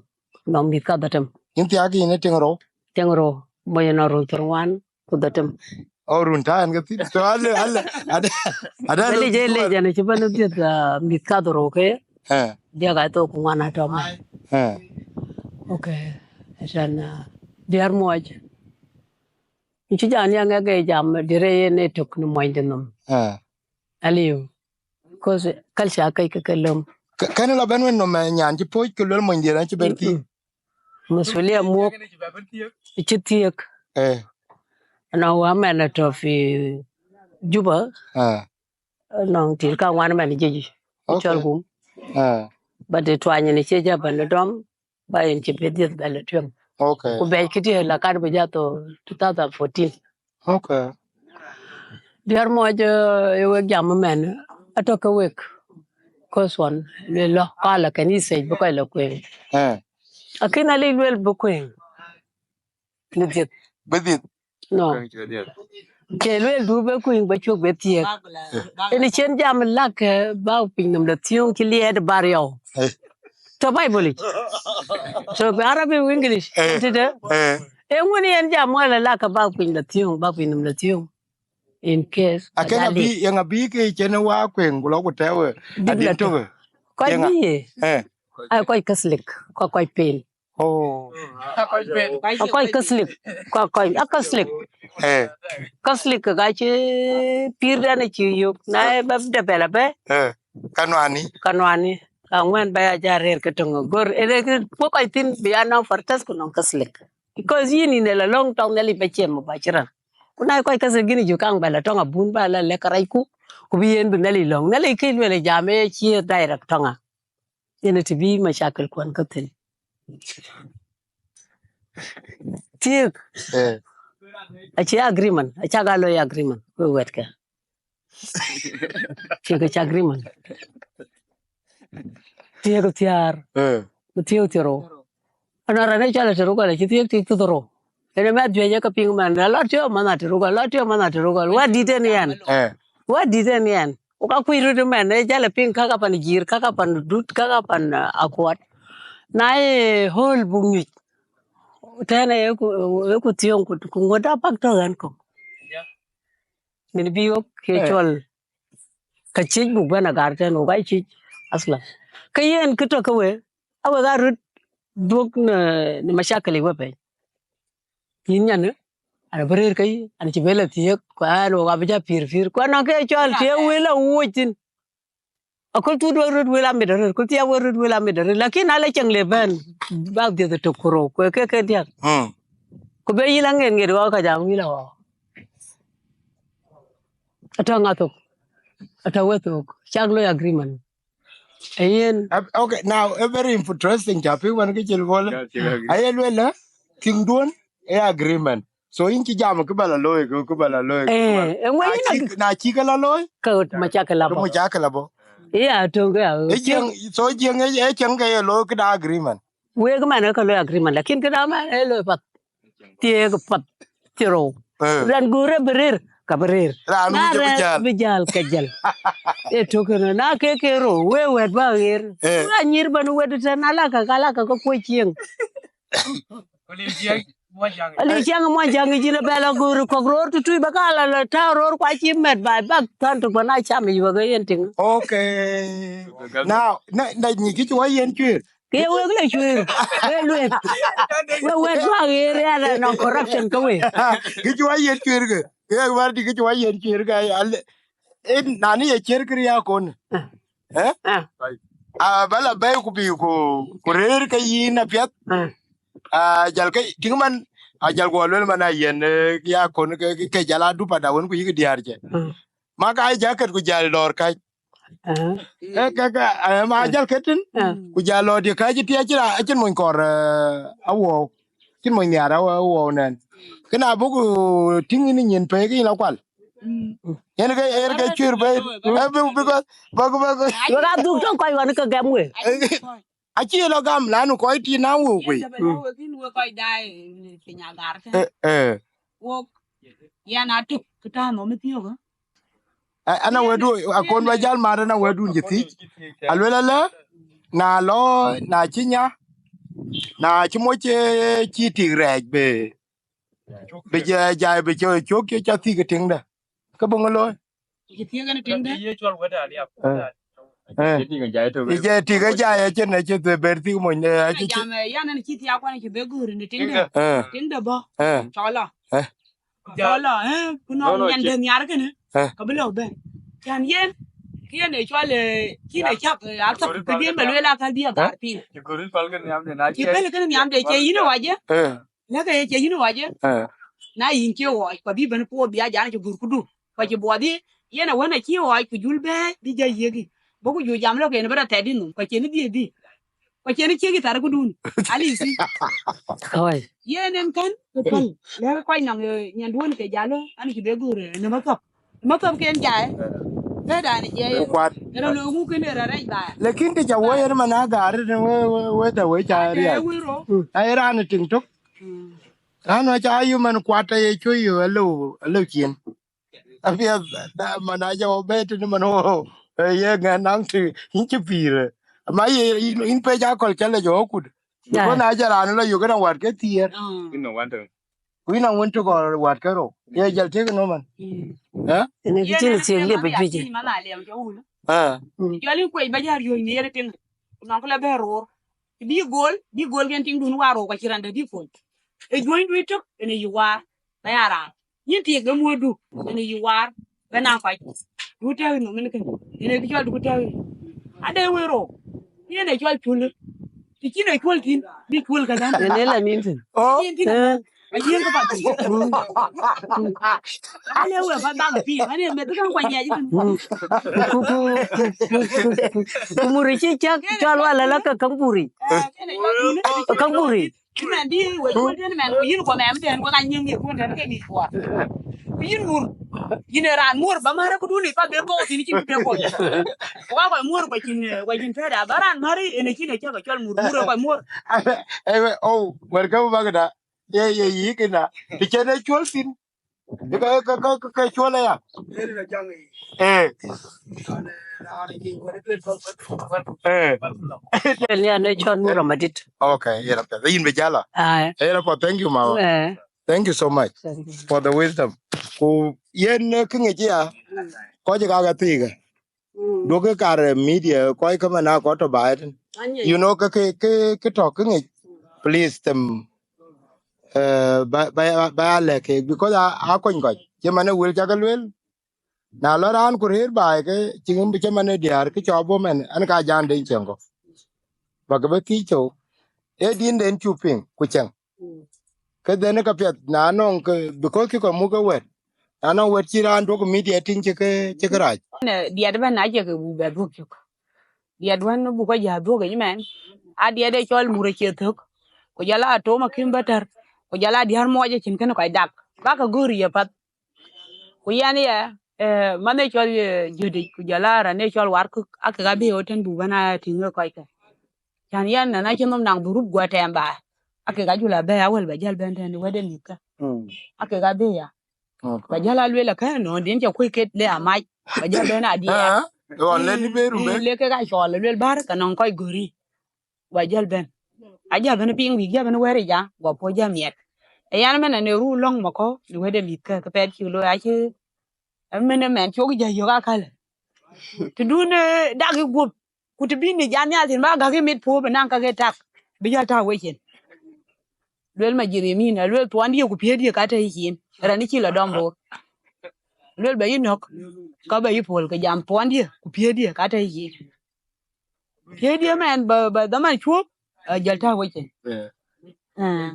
nɔŋ mïth kadhetem. Yïn thiak yïn ë tiŋ rou? Tiŋ rou, mɔc ënɔŋ run thiërŋuan ku dhetem. Oh, run tääu ɛn ke thïn. So ale, ale, ale, ale. Lec, lec, ɛn acï bɛ̈n dhiëth, ah, mïth kadhorou ke. Eh. Diäk aa thok ku ŋuan atɔ̈ mɛn. Eh. Okay. Ɛn, ah, diäär muɔc. Cï jam ya ŋɛk ë jam dire yen ë tök në mɔnyde nhom. Eh. Aliu. Because culture kɛc ke ke löm. Kë-, kënë la bɛ̈n wën nhom, eh, nyan cï puɔ̈c ke luel monydiɛ̈n acï bɛ̈n thiëëk. Masulia muɔ̈k cï thiëëk. Eh. Anɔŋ wä mɛn atɔ̈ fi Juba. Ah. Anɔŋ tiit ka ŋuan mɛn jiëc. Okay. Cɔl gum. Ah. But ë tuany në cie jɔ bɛ̈n dɔm. Ba yen cï bï dhiëth bɛ̈n la tueŋ. Okay. Ku bɛ̈ɛ̈c këdï la kat bï jɔ thou two thousand fourteen. Okay. Diäär muɔc, eh, ë wek jam ëmɛn, atɔ̈ ke wek. Cause ɣɔn, luel lɔ, ka la kanitha bï kɔc la kueŋ. Eh. Lakin alec luel bï kueŋ. Bï dhiëth. Bï dhiëth. No. Ke luel du bï kueŋ bï cuk bï thiëëk. Ënë cïn jam lak, eh, bäk piny nhom la thiöŋ cï liɛɛt bar yɔu. Eh. Tɔ̈ Bible yic. Tɔ̈ Arabi ku English. Eh. Tëde. Eh. Ee ŋun yen jam wala lak bäk piny la thiöŋ, bäk piny nhom la thiöŋ. In case. Akën abï, yen abï ke cïn wä kueŋ, ku lɔ ku tɛ̈ɛ̈u, bïk adï la tök. Kɔc bï ye. Eh. Ai kɔc Catholic, kɔc, kɔc pen. Oh. Kɔc Catholic, kɔc, kɔc, a Catholic. Eh. Catholic ka cï pïïrden cï yök, na ë ba de bɛ̈n la bɛ̈. Eh. Ka nuani. Ka nuani. Ka ŋuɛ̈n ba ya jɔ rëër ke töŋ gör. Ënë ke kuɔ̈k kɔc thïn bï ya nɔŋ Protestant ku nɔŋ Catholic. Because yïn yïn ë la lɔ̈ŋ tɔŋ Nhialic ba ciem ba cï rɛ̈n. Ku na kɔc Catholic gïn jɔ kaŋ bɛ̈n la tɔŋ abun ba la lɛ̈k kärɛcku, ku bï yen bï Nhialic lɔ̈ŋ. Nhialic kë luel jam ë cie direct tɔŋ a. Yen të bï macakil kuɔn ke thïn. Thiëëk. Eh. Acie agreement, acak a looi agreement, we wɛ̈tkë. Thiëëk acie agreement. Thiëëk thiäär. Eh. Ku thiëëk thiërrou. Anɔŋ raan ë cɔl Aterugɔl acï thiëëk tik thiërrou. Ënë mɛth juëc ë ke piŋ man, alɔ tiɔp man Aterugɔl, alɔ tiɔp man Aterugɔl. Wä dït en yɛn. Eh. Wä dït en yɛn. Ku ka kuc röt ëmɛn, ë jal ë piŋ kaka pan Jiir, kaka pan Dut, kaka pan, uh, Akuɔt. Na ye ɣöl buk nyuc. Tɛ̈n ë ku, ë ku thiöŋ ku, ku ŋuɔ̈t abäk tɔ̈ ɣɛn kɔ̈k. Min bï ɣok ke cɔl. Ka ciëc buk bɛ̈n agar tɛ̈n, ɣok aa ciëc aslan. Ke yen kë tɔ̈ ke we, a wek aa röt dhuɔ̈k në, në macakil ë we pɛ̈ny. Yïn nyan, an abï rëër ke yï, an cï bɛ la thiëëk, ku an ɣok abï jɔ pïïr pïïr. Ku anɔŋ kë cɔl të wël awuɔ̈c thïn. Aköl thuk duɔ̈k röt wël amit arëët, aköl thiak wël röt wël amit arëët. Lakin na la cieŋ le bɛ̈n, bäk dhiëth ë tök ku rou, ku ë ke ke diäk. Mm. Ku bï yï la ŋet ŋet ɣɔ̈k ka jam yï la ɣɔ̈k. Atɔ̈ ŋa thok? Atɔ̈ we thok. Cak looi agreement. Ee yen. Ab-, okay, now, a very interesting topic wën kë cï lueel. Aye lueel, eh, tiŋduɔ̈n, ee agreement. So yïn cï jam kë ba la looi, kë, kë ba la looi, kë ba la. Eh, eh, ŋuɛ̈n na yïn cï, na cï kë la looi, ke macakil abɔ̈. Ke macakil abɔ̈. Ya, töŋ ya. Ee cieŋ, so cieŋ, ee, ee cieŋ ke ye looi këda agreement. Wek man ke looi agreement, lakin këda man ee looi path. Thiëëk path, thiërrou. Eh. Raan guur ë bï rëër, ka bï rëër. Raan na wïc bï rëër jäl, bï jäl, ka jäl. Ee tök kënë, na ke ke rou, we wɛ̈t ba ɣer. Eh. Wa nyïïr bɛ̈n wɛ̈t tɛ̈n, ala ka, ala ka, ka kuɔ̈c cieŋ. Aliu ciɛŋ muɔnyjäŋ yic yïn abɛ la guur kɔ̈k roor tutui ba ka la, la tääu roor ku acï mɛt ba, bäk thɔ̈n tök ba na cam yic wek yen tïŋ. Okay. Now, na, na nyi kë cï wä yen cuëër. Ke wek la cuëër. We lueth. We wɛ̈t ba ɣer ya la nɔŋ corruption ke we. Kë cï wä yen cuëër ke. Ke wär dï kë cï wä yen cuëër ke, ale. En nani ye ciɛ̈r kë riääk kɔn. Ah. Eh? Ah. Ah, ba la bɛ̈i ku bï ku, ku rëër ke yïn apiɛth. Ah. Ah, jal ke, tïŋ man, a jal guɔ lueel man a yen, eh, ya kɔn ke, ke, ke jal a dup ada wën ku yïk diäär cë. Ah. Ma ka jacket ku jal dɔ̈ɔ̈r kac. Ee, ke, ke, ee, ma jal ke tïn. Ku jal lɔ dië ka cï tiɛc cï ra, acïn mony kɔɔr, ee, awuɔu. Cïn mony nhiaar awuɔu nɛn. Kënë abuk, ee, tïŋ yïn nyin pei ke yïn la kual. Yen ke, yen ke cuir pei. Ee, bi, bi, bi, bi, bi, bi. Wek adhuk tök kɔc ɣɔn ke gɛm we. Acï lɔ gam, lanu kɔc tït na wëu kuc. Ee, ee. Wok, yɛn atök, kë tääu nhom ë thiökë. A-, ana wɛ̈tdu, akon ba jal mat, ana wɛ̈tdun cï thiëc. Aluel alë, na lɔ, na cï nya, na cï moc, ee, cï tik rɛɛc bï, bï jai, jai bï cök, cök cï ca thik ë tiŋde. Ke bï ŋö looi? Cï thiëk en tiŋde. Ee. Ee. Ye tik ë jai, acïn, acï the ber thik mony, ee, acï, acï. Jam, ee, yan en cï thiak kuan cï be guur në tiŋde. Ee. Tiŋde bɔ̈. Ee. Cɔl lɔ. Ee. Cɔl lɔ, ee, ku nɔŋ nyan de nhiar kënë. Ee. Ka bï lɔ bɛ̈n. Can yen, kë yen ee cɔl, ee, cïn ee cak, ee, athap, kë dien ba lueel athal bï athar piny. Cï pɛ̈l kënë nhiam de, cie yïn ë wac ë. Ee. Lëkë ye cie yïn ë wac ë. Ee. Na yïn cie ɣɔɔc, ku abï bɛ̈n puɔth bï a jan cï guur këdu. Ku acï buɔth yï, yen awën acï ɣɔɔc ku jul bɛ̈ɛ̈i bï jai yiëk yï. Bɔ̈ ku jui jam lɔ ke yen bï rɔt thɛɛt yï nhom, ku acïn dhiëëth yï. Ku acïn ciëk yï thar këdun. Alisi. Oi. Yen en kën, ke päl. Lëkë kɔc nɔŋ, ee, nyanduön ke jal lɔ, an cï be guur, ee, në mathɔp. Mathɔp ken jai. Ee. Ke dan jai. Ee kuat. Era lo ŋu kënë era rɛc ba. Lakin të ca woi yen man a gaar, ee, we, we, we da we ca rial. Ake wiro. Mm. Ai ran tiŋ tök. Mm. Raan wä ca yï man kuat aye cuö yï alëu, alëu cien. Apiɛth, da man a jɔ bɛ tënë man ɣo, ee, ye ŋɛn naŋ të yïn cï pïïr. Ama ye yïn, yïn pec akɔl cä lec ɣo kut. Because na jɔ raan lɔ yök ënɔŋ wat ke thiëër. Ku yïn aŋuën tök ɣɔn wat ke rou. Ye jɔl tëk ënɔm man. Ë? Ënë kë cïn thiëk liep ë juëc. Ë. Jɔl yïn kuec ba jär yööc në yen ë tiŋ. Ku nɔŋ kë la bɛ roor. Bï gol, bï gol ken tiŋdun waar rou ka cï rande bï pol. Ë juönydu tök, ënë yï waar. Ba ya raan. Yïn tiik de muɔ̈ɔ̈tdu, ënë yï waar, bɛ na kɔc. Du tɛ̈ɛ̈u nhom ënë kënë, ënë kë cɔl du tɛ̈ɛ̈u. Ade wëi rou, yen ë cɔl cul. Të cïn ë cuöl thïn, bï cuöl ke dhäm. Ënë la nin thïn. Oh. Yen thïn. Eh. Ayiëŋ ke path. Ale wëi path bak pïïr, ane meth kan kuany ŋiɛc thïn. Mm. Ku, ku, ku mur cï cak cɔl wala la ka kaŋ buri. Eh, ënë cɔl cul. Kaŋ buri. Cï mɛn dï we cuöl tën mɛn, ku yïn kuɔ mɛm tën, ku ka nyiëŋ yï kuön tën ke mïth kuɔ. Ku yïn mur, yïn ë raan muɔ̈r, ba määr këdun ë path bï kɔ̈u thïn cïn kë bï kɔc. Ku ka kɔc muɔ̈r, ku cïn, ku cïn tëda, ba raan määr ë, ënë cïn ë cäk ë cɔl mur, mur ë kɔc muɔ̈r. Ewe, oh, wɛ̈t ke bäk da, ye, ye yï këna, të cïn ë cuöl thïn. Ka, ka, ka, ka, ka cuɔl aya. Eh. Eh. Ënë cɔl mur amadït. Okay, yen apiɛth. Yïn bï jala. Ai. Yen apiɛth. Thank you, mama. Eh. Thank you so much. Thank you for the wisdom. Ku yen, eh, kë ŋic ya. Kɔc ka ka thiik. Mm. Duɔ̈kkë kar, eh, media, kɔc ke man a kɔc tɔ̈ baai tën. Anyic. You know, ke, ke, ke, ke tɔ̈ ke ŋic. Please, them, eh, ba, ba, ba ya lɛ̈k keek, because a, a kony kɔc. Cï man ë wël cak lueel. Na lɔ raan ku rëër baai ke, cï ŋic bï cï man ë diäär, ke cɔɔp bɔ̈ mɛn, an ka jaan den cieŋ kɔ̈k. Ba ke bï thiëc cök. Ee din den cuk piŋ, ku cieŋ. Mm. Ke dhënë ka piɛth, na nɔŋ ke, because kï kɔc muk ke wɛ̈t. Na nɔŋ wɛ̈t cï raan duɔ̈k media tïŋ cï ke, cï ke rac. Në diɛt ëbɛ̈n na cï ke buk bɛ dhuɔ̈k cök. Diɛt wën buk kɔc jɔ dhuɔ̈k yic mɛn. A diɛt ë cɔl mur acie thök. Ku jɔl a tom akïm bä tär. Ku jɔl a diäär muɔc acïn kënë kɔc dak. Bäk ke gör ye path. Ku yɛn ye, eh, man ë cɔl, eh, Jödic, ku jɔl a raan ë cɔl Warkök, akek abï ɣöt tën buk bɛ̈n a tïŋ ë kɔckë. Cän yɛn nɛn acïn nhom naŋ dhurup guɔ tɛɛm baai. Akek ajul abɛ̈ɛ̈i awël bɛ jäl bɛ̈n tɛ̈n wɛ̈t ë mïthkä. Mm. Akek abï ya. Okay. Bɛ jäl a lueel akë nɔn din cä kuc ket le amac. Bɛ jäl bɛ̈n a diɛɛr. Ah, ɣɔn le ni beru be. Le kek a cɔɔl a lueel bär, ke nɔŋ kɔc gör yï. Guɔ jäl bɛ̈n. A jäl bɛ̈n piŋ wïk jäl bɛ̈n wɛ̈ɛ̈r ë ja, guɔ puɔ̈u jäl miɛt. Ë yan mɛn ane ru lɔ̈ŋ makɔ̈u, në wɛ̈t ë mïthkä, ke pɛɛt cïk looi acï, ë mɛn ë mɛn cuk jäl yök akäl. Të dun, eh, dak ë guöp, ku të bï ni jat nhial thïn, ba gäk ë mit puɔ̈u bï naŋ ka ke tak, bï jäl tak wecin. Luel ma jirim yïn, aluel thuɔndië ku piëëdië ka tɔ̈ yïcin, raan ë cï lɔ dɔm boor. Luel bɛ yï nɔ̈k, ka bɛ yï puɔ̈l ke jam thuɔndië ku piëëdië ka tɔ̈ yïcin. Piëëdië mɛn bä, bä dhaman cuɔ̈p, eh, jäl tak wecin. Yeah. Eh.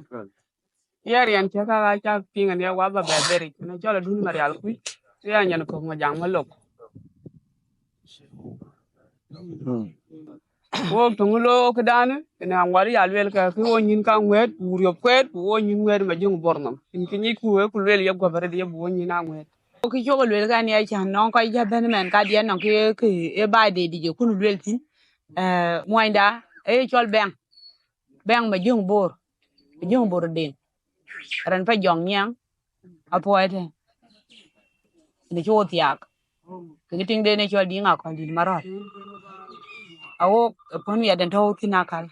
Ye riɛn cä ka cak piŋ aniɛ wa bä bɛ dheric, në cɔl adun Marial Kuc, ya nyan kök Majaŋ Malok. Wok töŋ lo këdan, kënë aŋuɔt ya luel ke kë wo nyïn ka ŋuɛ̈t, ku riɔp kuɛɛt, ku wo nyïn ŋuɛ̈t Majöŋ Bor nhom. Yen kë nyicku ë ku luel ye guɔ̈p arëët ye bï wo nyïn a ŋuɛ̈t. Wo kë cuk luel kan ya cän nɔŋ kɔc jɔ bɛ̈n mɛn kadiɛn nɔŋ kë, kë ë baai de dïc ë kun luel thïn. Eh, muɔnyda, ee cɔl Bɛŋ, Bɛŋ Majöŋ Bor, Majöŋ Bor Deŋ. Rɛn pa jɔŋ nyiɛŋ, apuɔi tɛ̈n. Në cï wo thiaak. Kekë tiŋden ë cɔl Diŋ Akɔldït Marɔ̈l. Awok ë puɔ̈n miɛt den tɔ̈u thïn akäl.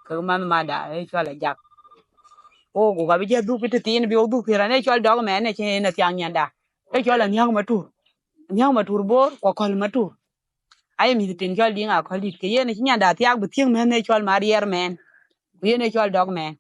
Kekë manh mada ë cɔl Ajak. Wok, wok abï jɔ dhuk tëthiin, bï wo dhuk thïn, rɛn ë cɔl dɔk mɛn ë cï en athiaŋ nyanda. Ë cɔl Anhiäŋ Matur. Anhiäŋ Matur Bor, ku Akɔl Matur. Aye mïth tiŋ cɔl Diŋ Akɔldït, ke yen acï nyanda thiaak bï thiëŋ mɛ̈n ë cɔl Mariɛr mɛn. Ku yen ë cɔl dɔk mɛn.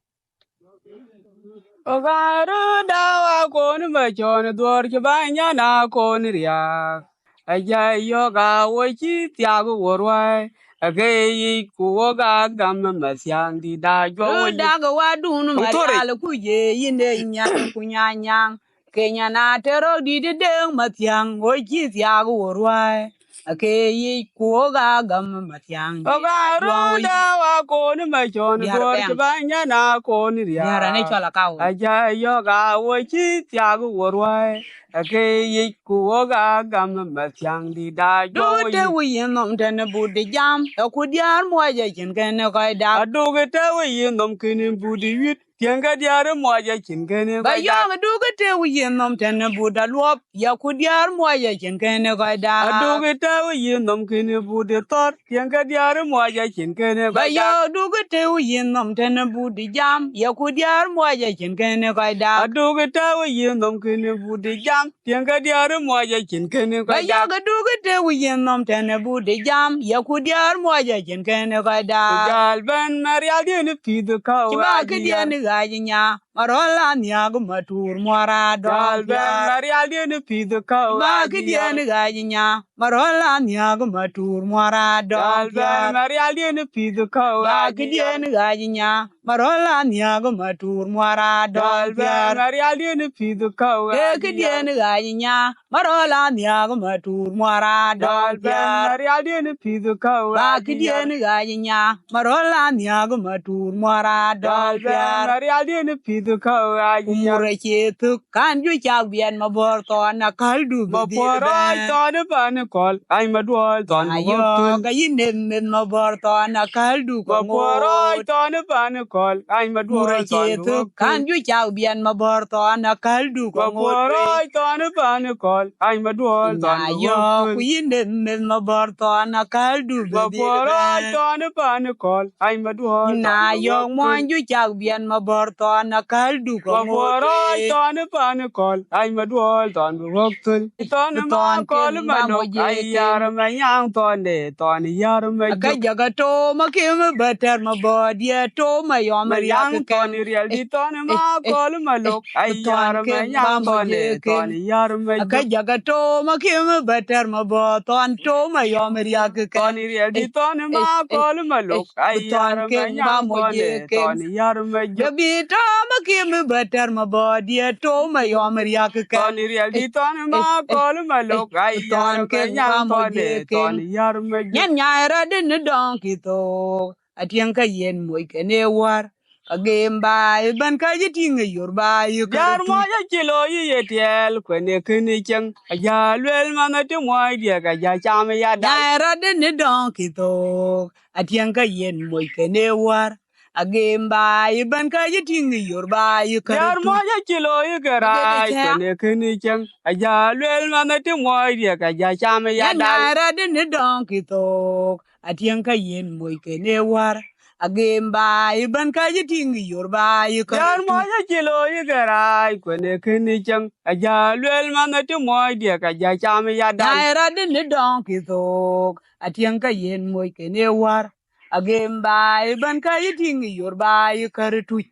Ogaru dawa kon ma cɔn dhuɔr cï ba nyan a kon riak. Aja yök a wo cï thiak wo ruai. Ake yic ku wok a gam ma thiaŋ dït da juɔk wo yic. Dak wa dun ma rial ku ye yin de nyan ku nyanyaŋ. Ke nyan a tero dït deŋ ma thiaŋ wo cï thiak wo ruai. Ake yic ku wok a gam ma thiaŋ dït. Ogaru dawa kon ma cɔn dhuɔr cï ba nyan a kon riak. Diɛr anë cɔl akaw. Aja yök a wo cï thiak wo ruai. Ake yic ku wok a gam ma thiaŋ dït da juɔk wo yic. Duk të wi yin nhom tën but de jam. Ë ku diɛr muɔc acïn kënë kɔc dak. Aduk të wi yin nhom kënë but de wit. Tiɛŋkë diäär muɔc acïn kënë kɔc dak. Ba yɔ̈ɔ̈k duk të wi yin nhom tën but aluɔp. Ya ku diäär muɔc acïn kënë kɔc dak. Aduk të wi yin nhom kënë but de thɔ̈r. Tiɛŋkë diäär muɔc acïn kënë kɔc dak. Ba yɔ̈ɔ̈k duk të wi yin nhom tën but de jam. Ya ku diäär muɔc acïn kënë kɔc dak. Aduk të wi yin nhom kënë but de jam. Tiɛŋkë diäär muɔc acïn kënë kɔc dak. Ba yɔ̈ɔ̈k duk të wi yin nhom tën but de jam. Ya ku diäär muɔc acïn kënë kɔc dak. Ku jäl bɛ̈n ma rial diën pïïth käu. Cï ba kë diën ɣaac nya. Marɔl anhiäk Matur muɔr adɔl. Jal bɛ̈n thiäär. Ma rial diën pïïth käu. Ba kë diën ɣaac nya. Marɔl anhiäk Matur muɔr adɔl. Jal bɛ̈n thiäär. Ma rial diën pïïth käu. Ba kë diën ɣaac nya. Marɔl anhiäk Matur muɔr adɔl. Jal bɛ̈n thiäär. Ma rial diën pïïth käu. Ee kë diën ɣaac nya. Marɔl anhiäk Matur muɔr adɔl. Jal bɛ̈n thiäär. Ma rial diën pïïth käu. Ba kë diën ɣaac nya. Marɔl anhiäk Matur muɔr adɔl. Jal bɛ̈n thiäär. Ma rial diën pïïth käu ɣaac nya. Ku mur acie thök kan juëc cak biɛt Mabɔ̈r Thɔn akäl du bï dhil bɛ̈n. Mabɔ̈r rɔɔc thɔn ë pan ë kɔl, ɣaac Maduɔl thɔn bï ɣɔ̈k thöl. Ayɔ̈ɔ̈k ayï nɛn meth Mabɔ̈r Thɔn akäl du ke ŋoot. Mabɔ̈r rɔɔc thɔn ë pan ë kɔl, ɣaac Maduɔl thɔn bï ɣɔ̈k thöl. Kan juëc cak biɛt Mabɔ̈r Thɔn akäl du ke ŋoot. Mabɔ̈r rɔɔc thɔn ë pan ë kɔl, ɣaac Maduɔl thɔn bï ɣɔ̈k thöl. Ayɔ̈ɔ̈k ku yï nɛn meth Mabɔ̈r Thɔn akäl du bï dhil bɛ̈n. Mabɔ̈r rɔɔc thɔn ë pan ë kɔl, ɣaac Maduɔl thɔn bï ɣɔ̈k thöl. Ayɔ̈ɔ̈k muɔny juëc cak biɛt Mabɔ̈r Thɔn akäl du ke ŋoot. Mabɔ̈r rɔɔc thɔn ë pan ë kɔl, ɣaac Maduɔl thɔn bï ɣɔ̈k thöl. Thɔn ë ma kɔl ma lok, ayar ma nyaŋ thɔn de, thɔn yar ma jök. Aka jaka tom akim bä tɛr ma bɔ̈ diɛt tom ayɔm riak thɔn riɛl di thɔn ë ma kɔl ma lok, ayar ma nyaŋ thɔn de, thɔn yar ma jök. Aka jaka tom akim bä tɛr ma bɔ̈ thɔn tom ayɔm riak kɛn. Thɔn riɛl di thɔn ë ma kɔl ma lok, ayar ma nyaŋ thɔn de, thɔn yar ma jök. Debï tɔ̈ ma kiëm bä tɛr ma bɔ̈ diɛt tom ayɔm riak kɛn. Thɔn riɛl di thɔn ma kɔl ma lok, ayar ma nyaŋ thɔn de, thɔn yar ma jök. Nyan nyai rɔt në dɔŋ ki thok, atiɛŋ ka yen moc kɛn ë wär. Ka gem baai bän ka jï tïŋ ë yor baai ë kär tuc. Yar muɔc acï looi ye tiɛɛl, kuɛn ë kën ë cieŋ. Aja luel man ë tï muɔc diɛk, aja cam ë ya dal. Nyai rɔt në dɔŋ ki thok, atiɛŋ ka yen moc kɛn ë wär. Agem baai bän ka jï tïŋ ë yor baai ë kär tuc. Yar muɔc acï looi ke rac, kuɛn ë kën ë cieŋ. Aja luel man ë tï muɔc diɛk, aja cam ë ya dal. Nyai rɔt në dɔŋ ki thok, atiɛŋ ka yen moc kɛn ë wär. Agem baai bän ka jï tïŋ ë yor baai ë kär tuc. Yar muɔc acï looi ke rac, kuɛn ë kën ë cieŋ. Aja luel man ë tï muɔc diɛk, aja cam ë ya dal. Nyai rɔt në dɔŋ ki thok, atiɛŋ ka yen moc kɛn ë wär. Agem baai bän ka jï tïŋ ë yor baai ë kär tuc.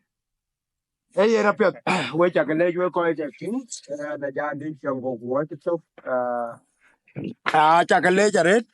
Ee yen apiɛth, we cak leec we kɔc cak tïŋ, eh, na ja dït cam kɔ̈k ku wɔ cï thök, eh, aa, cak leec arëët,